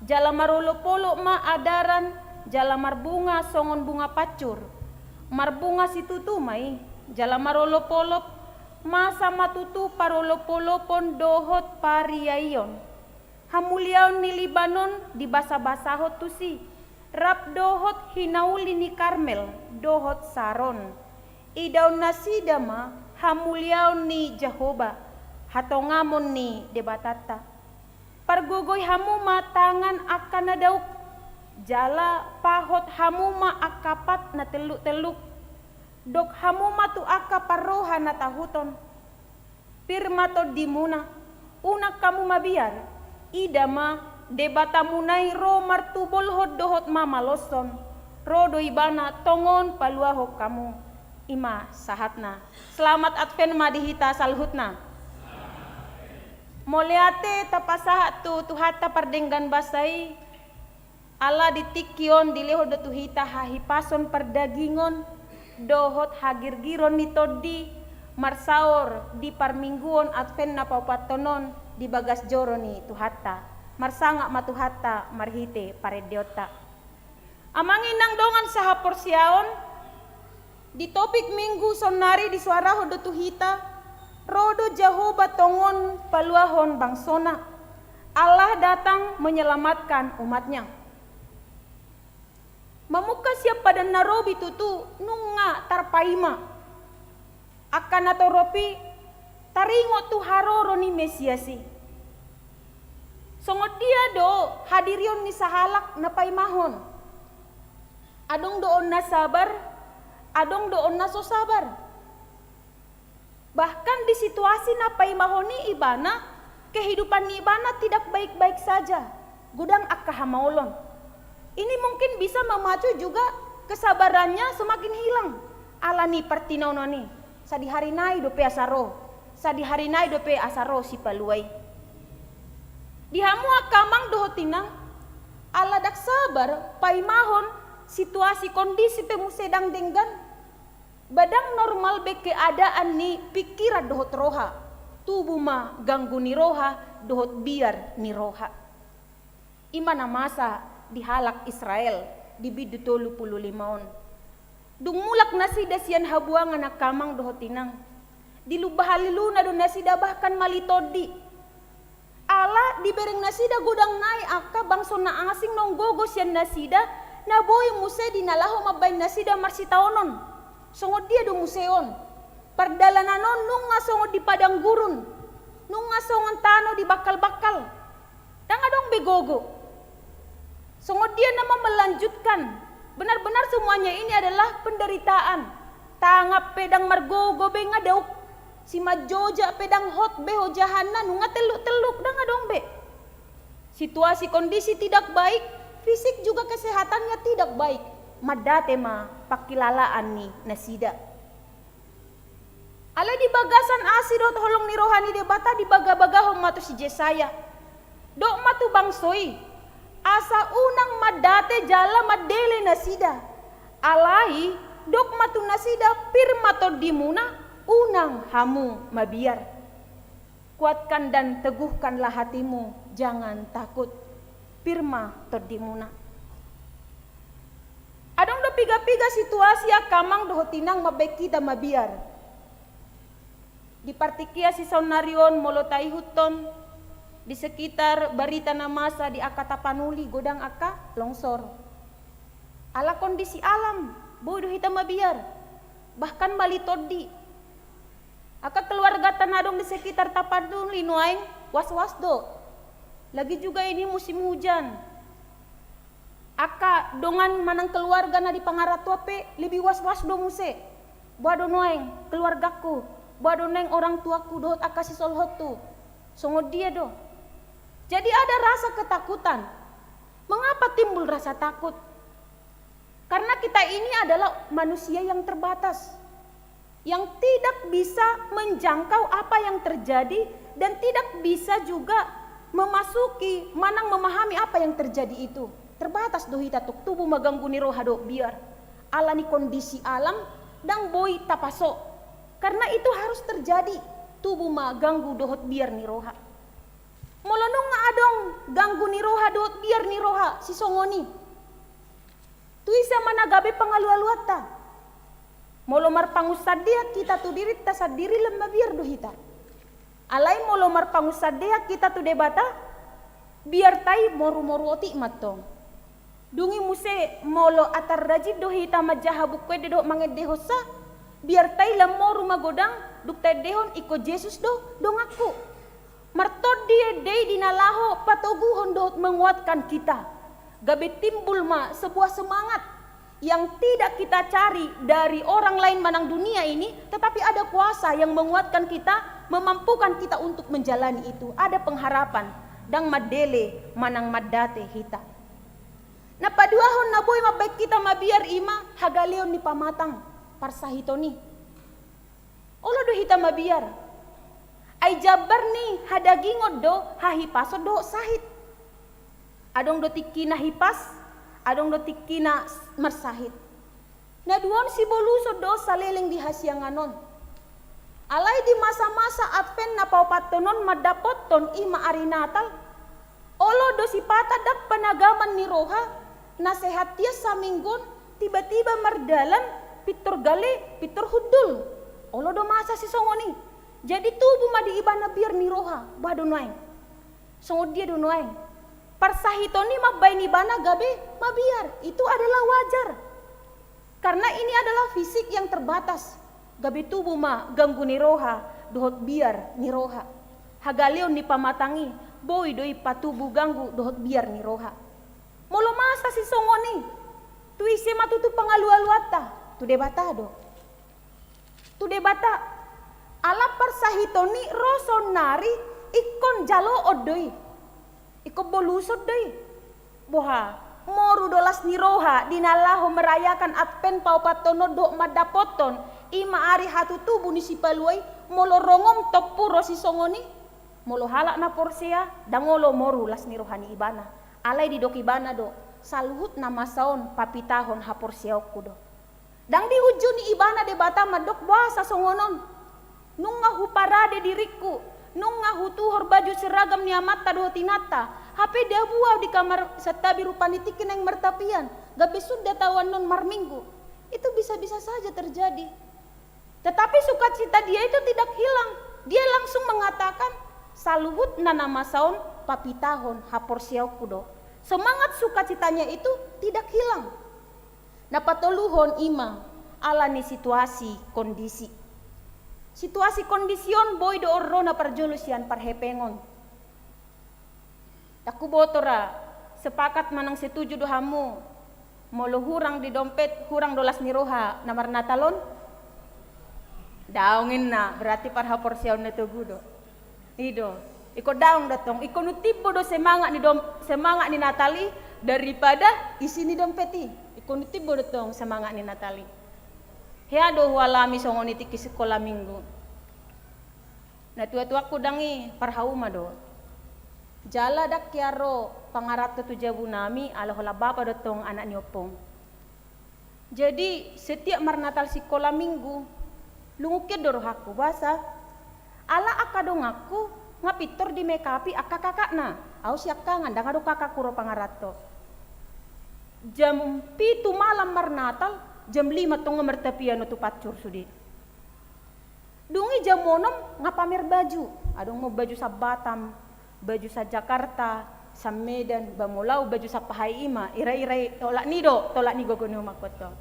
jala marolopolop ma adaran, jala marbunga songon bunga pancur. Marbunga situtu ma i, jala marolopolop, masa ma tutu parolopolopon dohot pariaion. Hamuliaon ni Libanon dibasabasahon tusi, rap dohot hinauli ni Karmel dohot Saron. Idaon nasida ma hamuliaon ni Jahowa, hatongamon ni Debatanta. Pargogoi hamu ma tangan angka na dauk, jala pahot hamu ma angka pat na telluktelluk. Dok hamu ma tu angka parroha na tahuton. Pir ma tondimuna, unang hamu mabiar, ida ma, Debatamuna i ro martubolhon dohot mamaloshon, ro do Ibana tongon paluahon hamu. I ma sahatna. Selamat Advent ma di hita saluhutna. Mauliate tapasahat tu Tuhanta pardenggan basa i, ala di tingki on dilehon do tu hita hahipason pardagingon dohot hagirgiron ni tondi marsaor di parmingguon Advent na paopathon on di bagas joro ni Tuhanta. Marsangap ma Tuhanta marhite parendeonta. Amang inang dongan sahaporseaon, di topik Minggu saonnari disuarahon do tu hita, ro do Jahowa tongon paluahon bangsona. Allah datang menyelamatkan umat-Nya. Mamungka sian Padan na Robi tutu nunga tarpaima. Angka na torop i taringot tu haroro ni Mesias i. Songon dia do hadirion ni sahalak na paimahon? Adong do on na sabar, adong do on na so sabar. Bahkan di situasi na paimahon i ibana, kehidupan ni ibana tidak baik-baik saja, godang angka hamaolon. Ini mungkin bisa memacu juga kesabarannya semakin hilang ala ni partinonton i. Sadihari nai dope asa ro, sadihari nai dope asa ro Sipalua i. Di hamu angka amang dohot inang, ala ndang sabar paimahon situasi kondisi pe muse ndang denggan, ba ndang normal be keadaan ni pingkiran dohot roha, tubu ma ganggu ni roha dohot biar ni roha. I ma na masa di halak Israel di bindu tolu pulu lima on. Dung mulak nasida sian habuangan angka amang dohot inang, di lumba haliluna do nasida bahkan mali tondi. Ala dibereng nasida godang nai angka bangso na asing naung gogo sian nasida, na boi muse di na laho mambahen nasida marsitaonon. Songon dia do muse on? Pardalanan on nunga songon di padang gurun, nunga songon tano di bangkalbangkal. Ndang adong be gogo. Songon dia nama melanjutkan? Benar-benar semuanya ini adalah penderitaan. Tangap pe ndang margogo be nga dauk. Simanjojak pe ndang hot be hojahanna, nunga telluk-telluk, ndang adong be. Situasi kondisi tidak baik, fisik juga kesehatannya tidak baik. Mandate ma pangkilalaan ni nasida. Alai di bagasan asi dohot holong ni roha ni Debata dibagabagahon ma tu si Jesaya. Dok ma tu bangso i, asa unang mandate jala mandele nasida. Alai, dok ma tu nasida, pir ma tondimuna, unang hamu mabiar. Kuatkan dan teguhkanlah hatimu, jangan takut. Pir ma tondimuna. Adong do Piga-piga situasi angka amang dohot inang mambaen hita mabiar. Di partingkian sisaonnari on molo taihuthon di sekitar barita na masa di angka tapanuli godang angka longsor. Ala kondisi alam, boi do hita mabiar, bahkan mali tondi. Angka keluargata na adong di sekitar tapanuli nuaeng was-was do. Lagi juga ini musim hujan. Angka dongan manang keluarga na di pangarantoan pe lebih was-was do muse. Boha do nuaeng keluargangku, boha do nuaeng orang tuaku dohot angka sisolhothu. Songon dia do. Jadi ada rasa ketakutan. Mengapa timbul rasa takut? Karena kita ini adalah manusia yang terbatas, yang tidak bisa menjangkau apa yang terjadi dan tidak bisa juga memasuki manang memahami apa yang terjadi itu. Terbatas do hita, tung tubu ma ganggu ni roha dohot biar. Ala ni kondisi alam, ndang boi tapaso. Karena itu harus terjadi, tubu ma ganggu dohot biar ni roha. Molo nunga adong ganggu ni roha dohot biar ni roha sisongon i, tu ise ma na gabe pangalualuanta? Molo marpangunsandean hita tu dirinta sandiri, lam mabiar do hita. Alai molo marpangunsandean hita tu Debata, biarta i morumoru otik mantong. Dung i muse molo atar rajin do hita manjaha buku ende dohot mangendehonsa, biarta i lam moru magodang, dung taendehon ingkon Jesus do donganku. Martondi ende i di na laho patoguhon dohot menguatkan hita. Gabe timbul ma sebuah semangat yang tidak kita cari dari orang lain manang dunia ini, tetapi ada kuasa yang menguatkan kita, memampukan kita untuk menjalani itu. Ada pengharapan, ndang mandele manang mandate hita. Na paduahon na boi mambaen hita mabiar i ma hagaleon ni pamatang, parsahiton i. Olo do hita mabiar. Ai jambar ni hadagingon do hahipason dohot sahit. Adong do tingki na hipas, adong do tingki na s-, marsahit. Na dua on siboluson do saleleng di hasiangan on. Alai di masa-masa Advent na paopathon on mandapothon i ma ari Natal, olo do sipata ndang panagaman ni roha, na sehat hian saminggu on, tiba-tiba mardalan pintor gale, pintor hundul. Olo do masa sisongon i. Jadi tubu ma di ibana biar ni roha, boha do nuaeng? Songon dia do nuaeng? Parsahiton i mambaen ibana gabe mabiar, itu adalah wajar. Karena ini adalah fisik yang terbatas. Gabe tubu ma ganggu ni roha dohot biar ni roha. Hagaleon ni pamatang i, boi do i patubu ganggu dohot biar ni roha. Molo masa sisongon i, tu ise ma tutu pangalualuanta? Tu Debata do. Tu Debata. Ala parsahiton i ro saonnari ingkon jaloon do i. Ingkon boluson do i. Boha, moru do las ni roha di na laho merayakan Advent paopathon on dohot mandapothon i ma ari hatutubu ni Sipalua i, molo rongom tompu ro sisongon i? Molo halak na porsea, ndang olo moru las ni roha ni ibana. Alai didok ibana do, saluhut na masa on papitahon haporseaonku do. Ndang diujuni ibana Debata mandok boasa songon on. Nunga huparade diringku, nunga hutuhor baju seragam ni amanta dohot inanta, hape dabu ahu di kamar santabi rupani tingki naeng martapian, gabe sun do taon on marminggu. Itu bisa-bisa saja terjadi. Tetapi sukacita dia itu tidak hilang. Dia langsung mengatakan, saluhutna na masa on papitahon haporseaonku do. Semangat sukacitanya itu tidak hilang. Na patoluhon i ma ala ni situasi kondisi. Situasi kondisi on boi do on ro na parjolo sian parhepengon. Ndang huboto ra, sepakat manang setuju do hamu, molo hurang di dompet, hurang do las ni roha na marnatal on? Daong inna, berarti parhaporseaon na togu do. I do. Ingkon daong do tong, ingkon utimbo do semangat ni dom-, semangat ni Natal i daripada isi ni dompet i. Ingkon utimbo do tong semangat ni Natal i. Hea do hualami songon i tingki sikola minggu. Natuatuangku dang i parhauma do. Jala dang hea ro pangaranto tu jabu nami, ala holan bapa do tong anak ni ompung. Jadi setiap marnatal sikola minggu, lungun hian do rohangku, boasa? Ala angka donganku nga pintor di make up i angka kakakna. Ahu siangkangan, dang adong kakakku ro pangaranto. Jam pitu malam marnatal, jam lima tong martapian tu pancur sude. Dung i jam onom nga pamer baju. Adong ma baju sa Batam, baju sa Jakarta, sa Medan, ba molo au baju sa Pahai i ma, ira-ira i tolak ni do, tolak ni gogo ni omakku tong.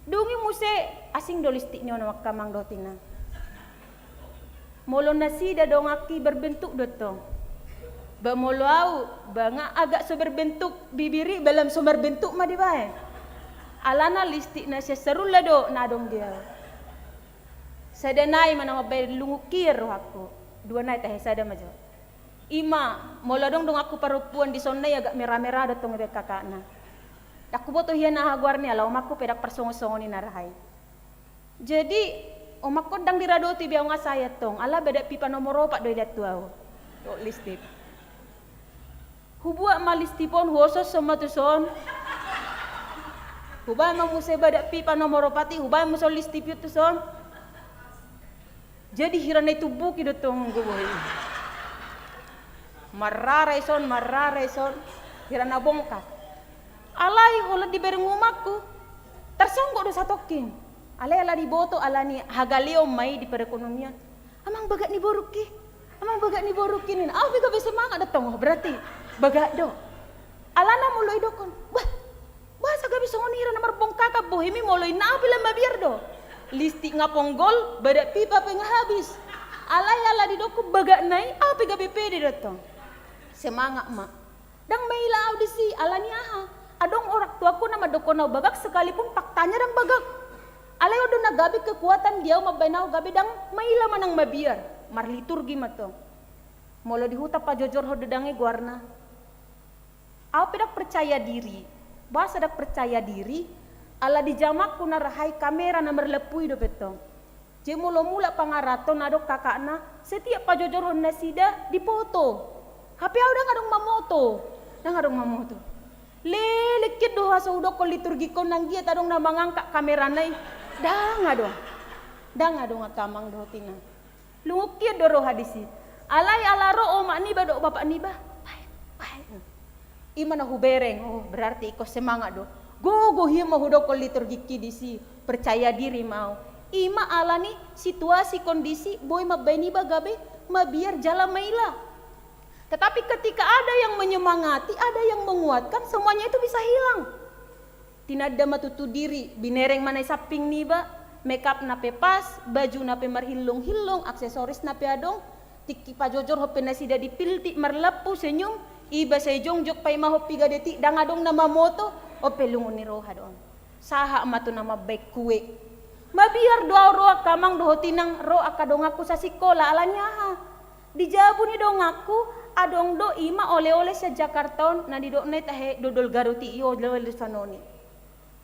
Dung i muse asing do listik ni on, amang, dohot inang. Molo nasida donganki berbentuk do tong. Ba molo au, ba nga agak so berbentuk bibir i, ba lam so marbentuk ma dibaen. Alana listik na sian Sarula do na adong di au. Sada nai ma na mambaen, lungun kian rohangku. Dua nai tahe, sada ma jo. I ma, molo adong donganku parompuan dison, nai agak merah-merah do tong ibaen kakakna. Ndang huboto hian aha goarna i, ala omakku pe ndang parsongon-songon i na raha i. Jadi omakku ndang diradoti be au nga sae tong, ala badak pipa nomor opat do idaon tu au. O, listik. Hubuat ma listik on, huososhon ma tuson. Hubaen ma muse badak pipa nomor opat i, hubaen muse on listik i tuson. Jadi hira na itumbuki do tong gogo i. Marrara ison, marrara ison. Hira na bongkak. Alai holan dibereng umakku, tarsonggot do satongkin. Alai ala diboto, ala ni hagaleon ma i di perekonomian. Amang, bagak ni borungki. Amang, bagak ni borungki, ninna. Au pe gabe semangat do tong, berarti bagak do. Alana molo idokkon, bah, boasa gabe songon i, hira na marbongkakan bohim i, molo inna au pe lam mabiar do. Listik nga ponggol, badak pipa pe nga habis. Alai ala didokkon bagak na i, au pe gabe pede do tong. Semangat ma. Ndang maila au disi, ala ni aha? Adong orang tuaku na mandokkon au bagak, sekalipun faktanya ndang bagak. Alai on do na gabe kekuatan di au mambaen au gabe ndang maila manang mabiar. Marliturgi ma tong. Molo di huta pajojorhon do dang i goarna. Au pe ndang percaya diri. Boasa ndang percaya diri? Ala di jamanku na raha i kamera na marlampu i dope tong. Jadi molo mulak pangaranto, na adong kakakna, setiap pajojorhon nasida dipoto. Hape au ndang adong mamoto. Ndang adong mamoto. Leleng hian do ho asa hudokkon liturgikon, nanggiat adong na mangangkat kamerana i. Ndang adong. Ndang adong, angka amang dohot inang. Lungun hian do roha disi. Alai ala ro omak niba dohot bapak niba, baen, baen. I ma na hubereng, oh, berarti ingkon semangat do. Gogo hian ma hudokkon liturgiki disi, percaya diri ma au. I ma ala ni situasi kondisi boi mambaen iba gabe mabiar jala maila. Tetapi ketika ada yang menyemangati, ada yang menguatkan, semuanya itu bisa hilang. Tinanda ma tutu diri, binereng ma na i samping niba, make up na pe pas, baju na pe marhillong-hillong, aksesoris na pe adong, tingki pajojorhon pe nasida dipiltik marlampu, senyum, iba sai jongjong paimahon piga detik, ndang adong na mamoto, on pe lungun ni roha do on. Sahat ma tu na mambaen kue. Mabiar do au ro, angka amang dohot inang, ro angka donganku sasikola, ala ni aha? Di jabu ni donganku adong do i ma oleh-oleh sian Jakarta on, na nidokna i tahe dodol Garut i, i oleh-oleh sian on i.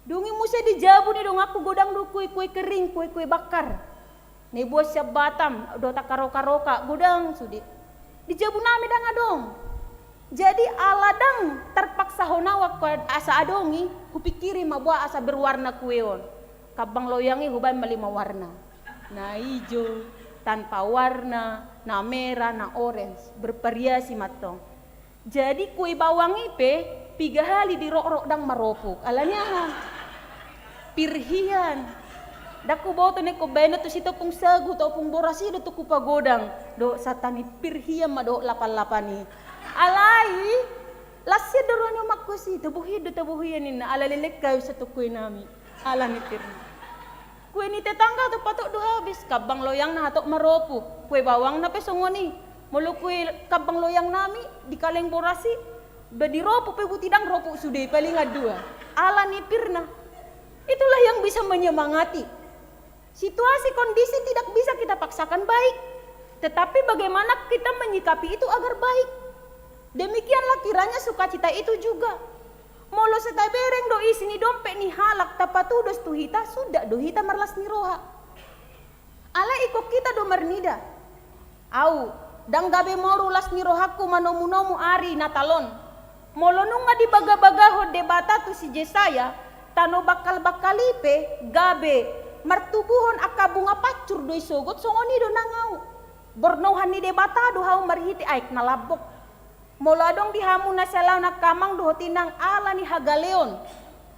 Dung i muse di jabu ni donganku godang do kue-kue kering, kue-kue bakar. Na ibuat sian Batam, dohot angka roka-roka, godang sude. Di jabu nami ndang adong. Jadi ala ndang tarpaksahon au angka asa adong i, hupingkiri ma boha asa berwarna kue on. Kambang loyang i hubaen ma lima warna. Na ijo, tanpa warna, na merah, na orange, bervariasi mantong. Jadi kue bawang i pe piga hali dirokrok ndang maropuk. Ala ni aha? Pir hian. Ndang huboto ningku, baen tu si topung sagu, topung boras i do tu hupagodang. Dohot satan i, pir hian ma dohot lapan-lapan i. Alai las hian do roha ni omakku asi, tabo hian do, tabo hian ninna, ala leleng hami satongkin nami. Ala ni pir. Kue ni tetangga tong patut do habis, kambang loyangna hatop maropuk, kue bawangna pe songon i. Molo kue kambang loyang nami di kaleng boras i, ba diropuk pe buti ndang ropuk sude, palingan dua. Ala ni pirna. Itulah yang bisa menyemangati. Situasi kondisi tidak bisa kita paksakan baik. Tetapi bagaimana kita menyikapi itu agar baik? Demikianlah kiranya sukacita itu juga. Molo sai tabereng do isi ni dompet ni halak tapatudos tu hita, suda do hita marlas ni roha. Alai ingkon hita do marnida. Au, ndang gabe moru las ni rohangku manomu-nomu ari Natal on. Molo nunga dibagabagahon Debata tu si Jesaya, tano bangkal-bangkal i pe gabe martubuhon angka bunga pancur do isogot, songon i do nang au. Bornauhan ni Debata do hau marhite aek na lambok. Molo adong di hamu na salaon angka amang dohot inang ala ni hagaleon,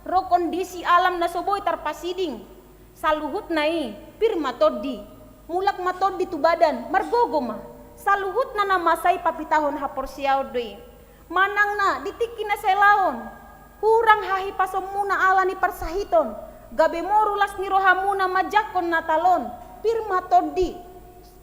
ro kondisi alam na so boi tarpasiding, saluhutna i pir ma tondi, mulak ma tondi tu badan, margogo ma. Saluhutna na masa i papitahon haporseaon do i. Manang na di tingki na salaon, hurang hahipasonmuna ala ni parsahiton, gabe moru las ni rohamuna manjangkon Natal on, pir ma tondi.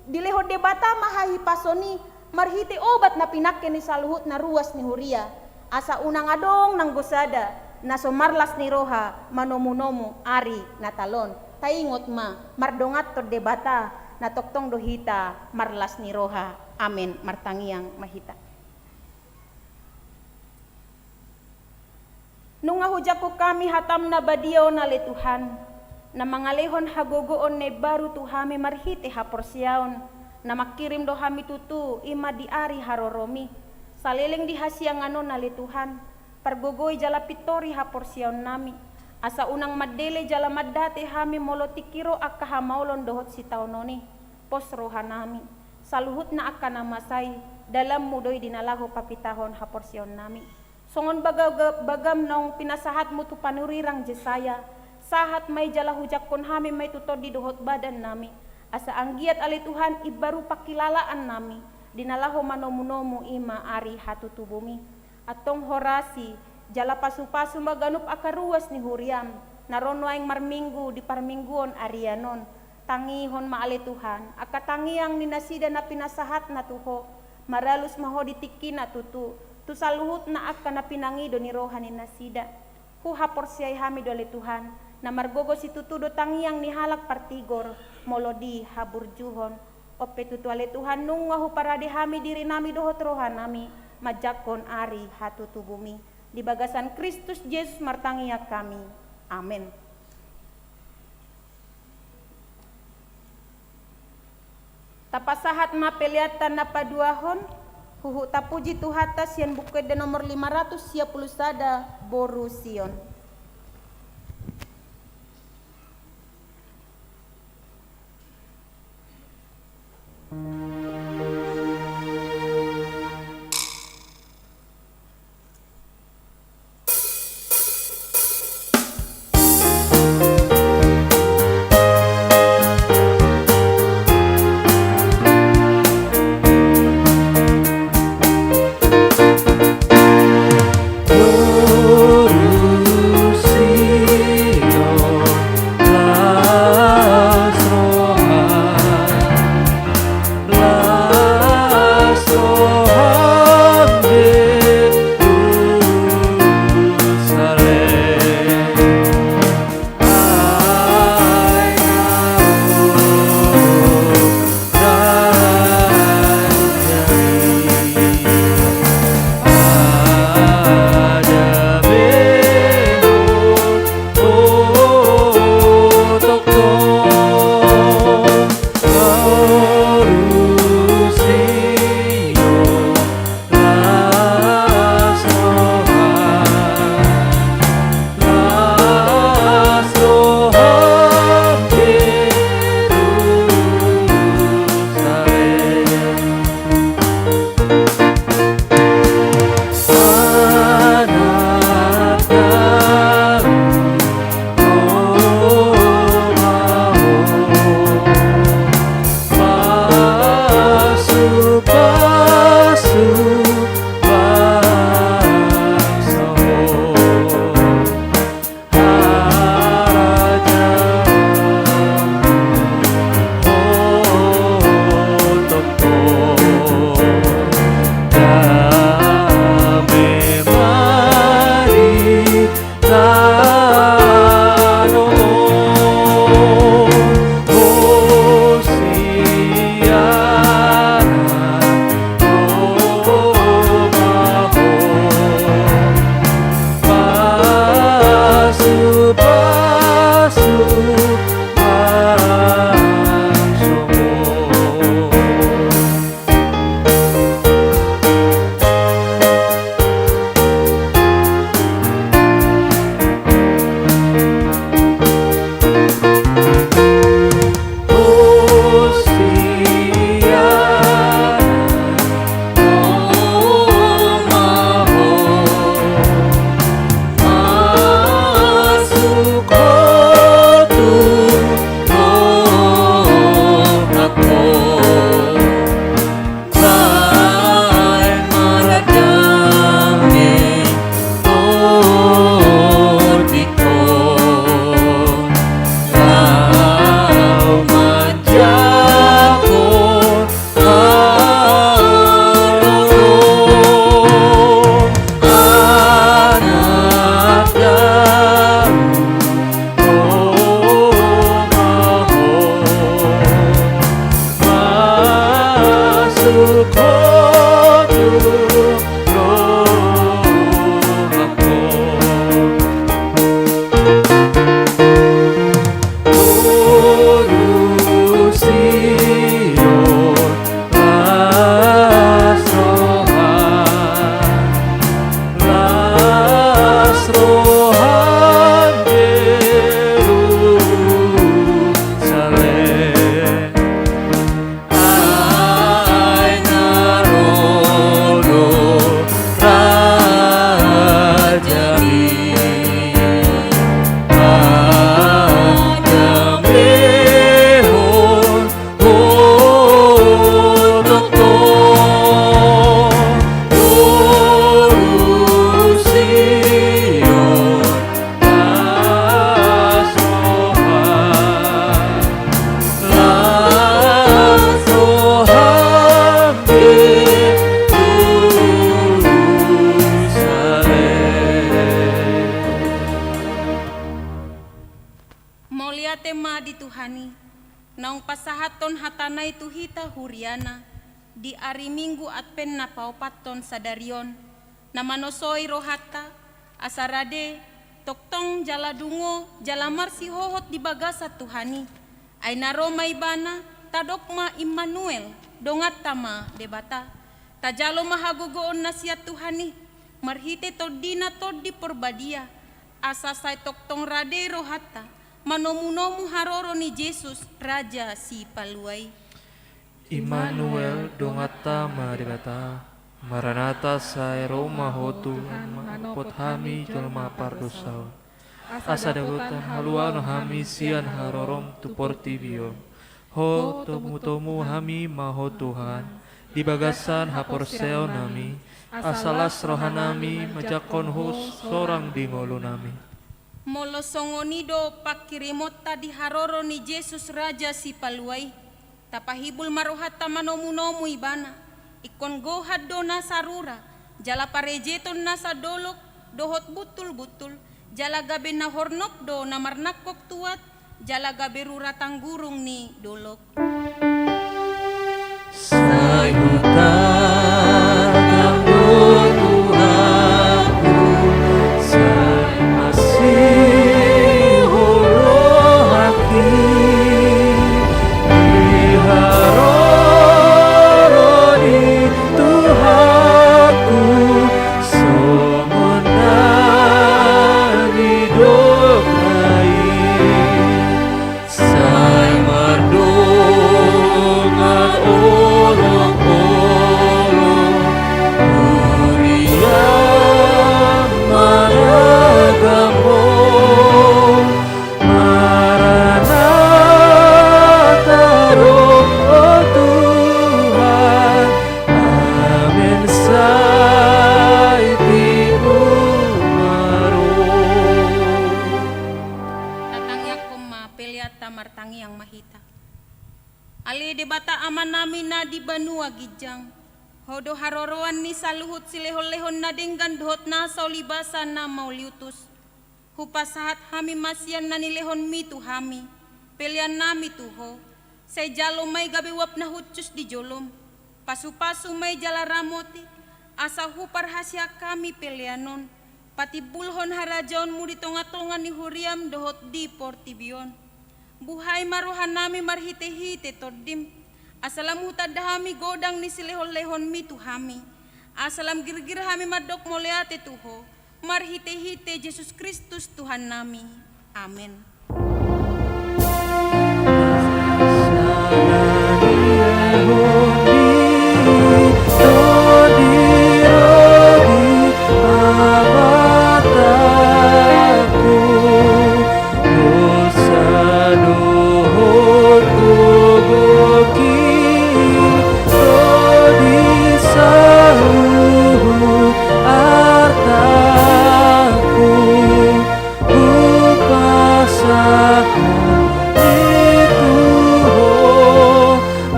Dilehon Debata ma hahipason i marhite obat na pinangke ni saluhutna ruas ni huria, asa unang adong nanggo sada na so marlas ni roha manomunomu ari Natal on. Taingot ma, mardonganhon Debata na tongtong do hita marlas ni roha. Amen. Martangiang ma hita. Nunga hujangkon hami hatam na badia on ale Tuhan, na mangalehon hagogoon na imbaru tu hami marhite haporseaon, na mangkirim do hami tutu i ma di ari haroromi. Saleleng di hasiangan on ale Tuhan, pargogoi jala pintori haporseaonnami, asa unang mandele jala mandate hami molo tingki ro angka hamaolon dohot sitaonon i. Pos rohanami, saluhutna angka na masa i, dalanmu do i di na laho papitahon haporseaonnami. Songon baga-, bagam naung pinasahatmu tu panurirang Jesaya, sahat ma i jala hujangkon hami ma i tu tondi dohot badannami, asa anggiat ale Tuhan imbaru pangkilalaannami di na laho manomunomu i ma ari hatutubumi. Antong horasi jala pasupasu ma ganup angka ruas ni huriam na ro nuaeng marminggu di parmingguon arian on. Tangihon ma ale Tuhan angka tangiang ni nasida na pinasahatna tu Ho. Maralus ma Ho di tingkina tutu tu saluhutna angka na pinangido ni roha ni nasida. Huhaporseai hami do ale Tuhan, na margogo situtu do tangiang ni halak partigor molo dihaburjuhon. On pe tutu ale Tuhan, nunga huparade hami dirinami dohot rohanami manjangkon ari hatutubumi. Di bagasan Kristus Jesus martangiang hami. Amen. Tapasahat ma peleanta na paduahon, huhut tapuji Tuhanta sian Buku Ende nomor lima ratus sia pulu sada, Boru Sion. naung pasahathon hatana i tu hita huriana, di ari Minggu Advent na paopathon sadari on, na manosoi rohanta, asa rade, tongtong jala dungo, jala marsihohot di bagasan Tuhan i. Ai na ro ma Ibana, tadok ma Immanuel, donganta ma Debata. Tajalo ma hagogoon na sian Tuhan i, marhite TondiNa Tondi Porbadia, asa sai tongtong rade rohanta, manomunomu haroro ni Jesus, Raja Sipalua i. Immanuel, donganta ma Debata. Maranatha, sai ro ma Ho Tuhan, manopot hami jolma pardosa on. Asa dapotan haluaon hami sian harorom tu portibi on. Ho, tomutomu hami ma Ho Tuhan, di bagasan haporseaonnami, asa las rohanami manjangkon Ho sorang di ngolunami. Molo songon i do pangkirimonta di haroro ni Jesus, Raja Sipalua i, tapahibul ma rohanta manomunomu Ibana. Ingkon gohan do nasa rura, jala parejeton nasa dolok dohot buntul-buntul, jala gabe na hornop do na marnangkok tuat, jala gabe rura tanggurung ni dolok. Sai hutangihon do Tuhanku, sai masihol rohangki, di haroro ni Tuhanku, songon na nidokna i. Sai mardongan olopolop, huriam managam Ho. Maranatha, ro Ho Tuhan. Amen, sai tibu ma ro. Tatangianghon ma peleanta, martangiang ma hita. Ale Debata Amanami na di banua ginjang, Ho do haroroan ni saluhut silehonlehon na denggan dohot nasa ulibasa na mauliutus. Hupasahat hami ma sian na nilehonmi tu hami, peleannami tu Ho, sai jalo ma i gabe uap na hushus di jolom. Pasupasu ma i jala ramoti, asa huparhaseang hami pelean on, patimbulhon harajaonmu di tongatonga ni huriam dohot di portibi on. Buhai ma rohanami marhitehite Tondim, asa lam hutanda hami godang ni silehonlehonmi tu hami, asa lam girgir hami mandok mauliate tu Ho, marhitehite Jesus Kristus Tuhannami. Amen. Dosa dohot gogoki, do di saluhut artaku, hupasahat i tu Ho,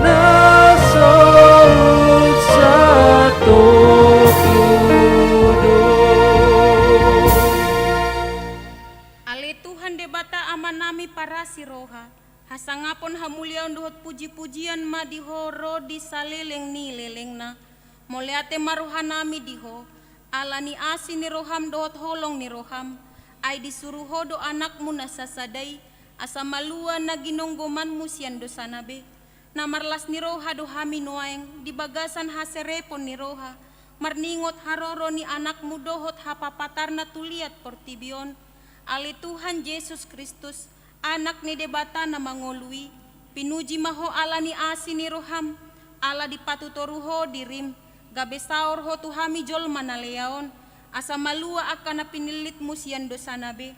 na so husatongku do. Ale Tuhan Debata Amanami parasi roha, hasangapon, hamuliaon dohot pujipujian ma di Ho ro di saleleng ni lelengna. Mauliate ma rohanami di Ho, ala ni asi ni roham dohot holong ni roham, ai disuru Ho do Anakmu na sasada i, asa malua na ginonggomanmu sian dosana be. Na marlas ni roha do hami nuaeng di bagasan haserepon ni roha, marningot haroro ni Anakmu dohot hapapatarna tu liat portibi on. Ale Tuhan Jesus Kristus, Anak ni Debata na mangolu i, pinuji ma Ho ala ni asi ni roham, ala dipatutoru Ho dirim, gabe saor Ho tu hami jolma na lea on, asa malua angka na pinillitmu sian dosana be.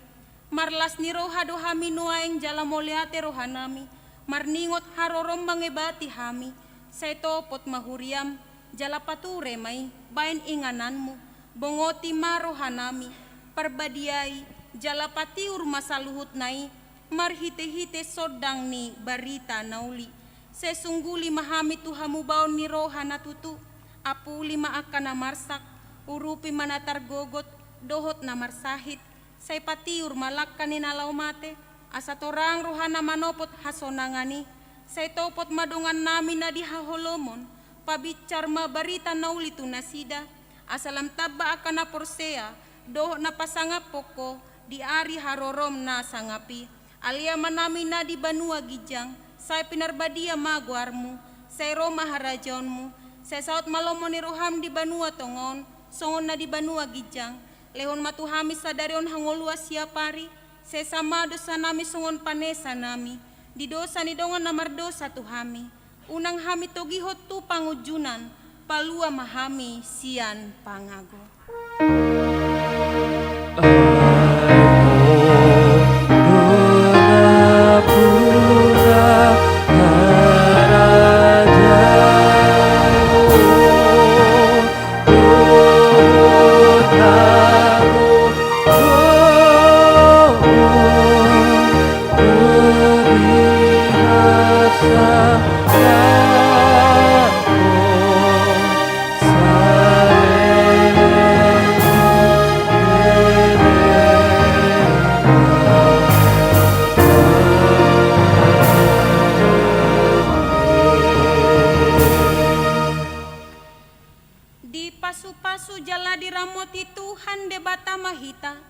Marlas ni roha do hami nuaeng jala mauliate rohanami, marningot harorom mangebati hami, sai topot ma huriam, jala pature ma i baen ingananmu, bongoti ma rohanami, parbadiai, jala patiur ma saluhutna i, marhitehite sondang ni barita na uli. Sai sungguli ma hami tu hamubaon ni roha na tutu, apuli ma angka na marsak, urupi ma na targogot, dohot na marsahit, sai patiur ma langka ni na laho mate, asa torang rohana manopot hasonangan i, Sai topot ma dongannami na di haholomon, pabinsar ma barita na uli tu nasida, asa lam tamba angka na porsea dohot na pasangaphon Ho di ari harorom na sangap i. Alea ma nami na di banua ginjang, sai pinarbadia ma goarmu, sai ro ma harajaonmu, sai saut ma lomo ni roham di banua tonga on, songon na di banua ginjang. Lehon ma tu hami sadari on hangoluan siapari, sesa ma dosanami songon panesanami di dosa ni dongan na mardosa tu hami. Unang hami togihon tu pangunjunan, palua ma hami sian pangago. Dipasupasu jala diramoti Tuhan Debata ma hita.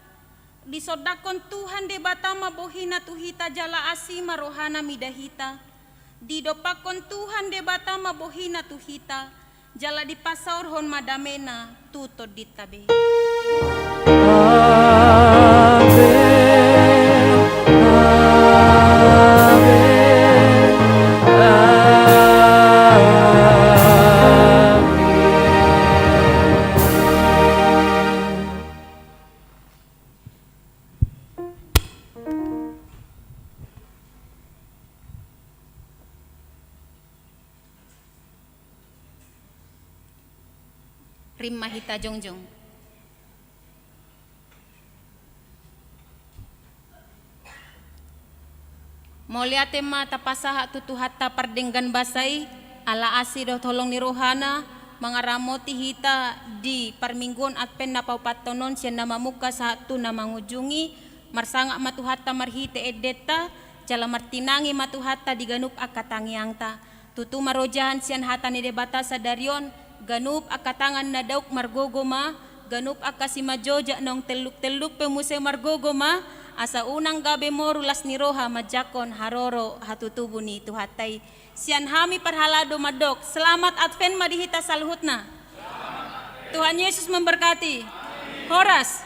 Disondangkon Tuhan Debata ma bohina tu hita jala asi ma rohana mida hita. Didompakkon Tuhan Debata ma bohina tu hita, jala dipasaorhon ma damena tu tondinta be. Amen. Amen. Amen. Rima hita jongjong. Mauliate ma tapasahat tu Tuhanta pardenggan basa i, ala asi dohot holong ni rohana, mangaramoti hita di parmingguon Advent na paopathon on sian na mamungka sahat tu na mangujungi. Marsangap ma Tuhanta marhite endenta, jala martinangi ma Tuhanta di ganup angka tangiangta. Tutu marojahan sian hata ni Debata sadari on, ganup angka tangan na dauk margogo ma, ganup angka simanjojak naung telluk-telluk pe muse margogo ma, asa unang gabe moru las ni roha manjangkon haroro hatutubu ni Tuhanta i. Sian hami parhalado mandok, selamat Advent ma di hita saluhutna. Tuhan Yesus memberkati. Horas.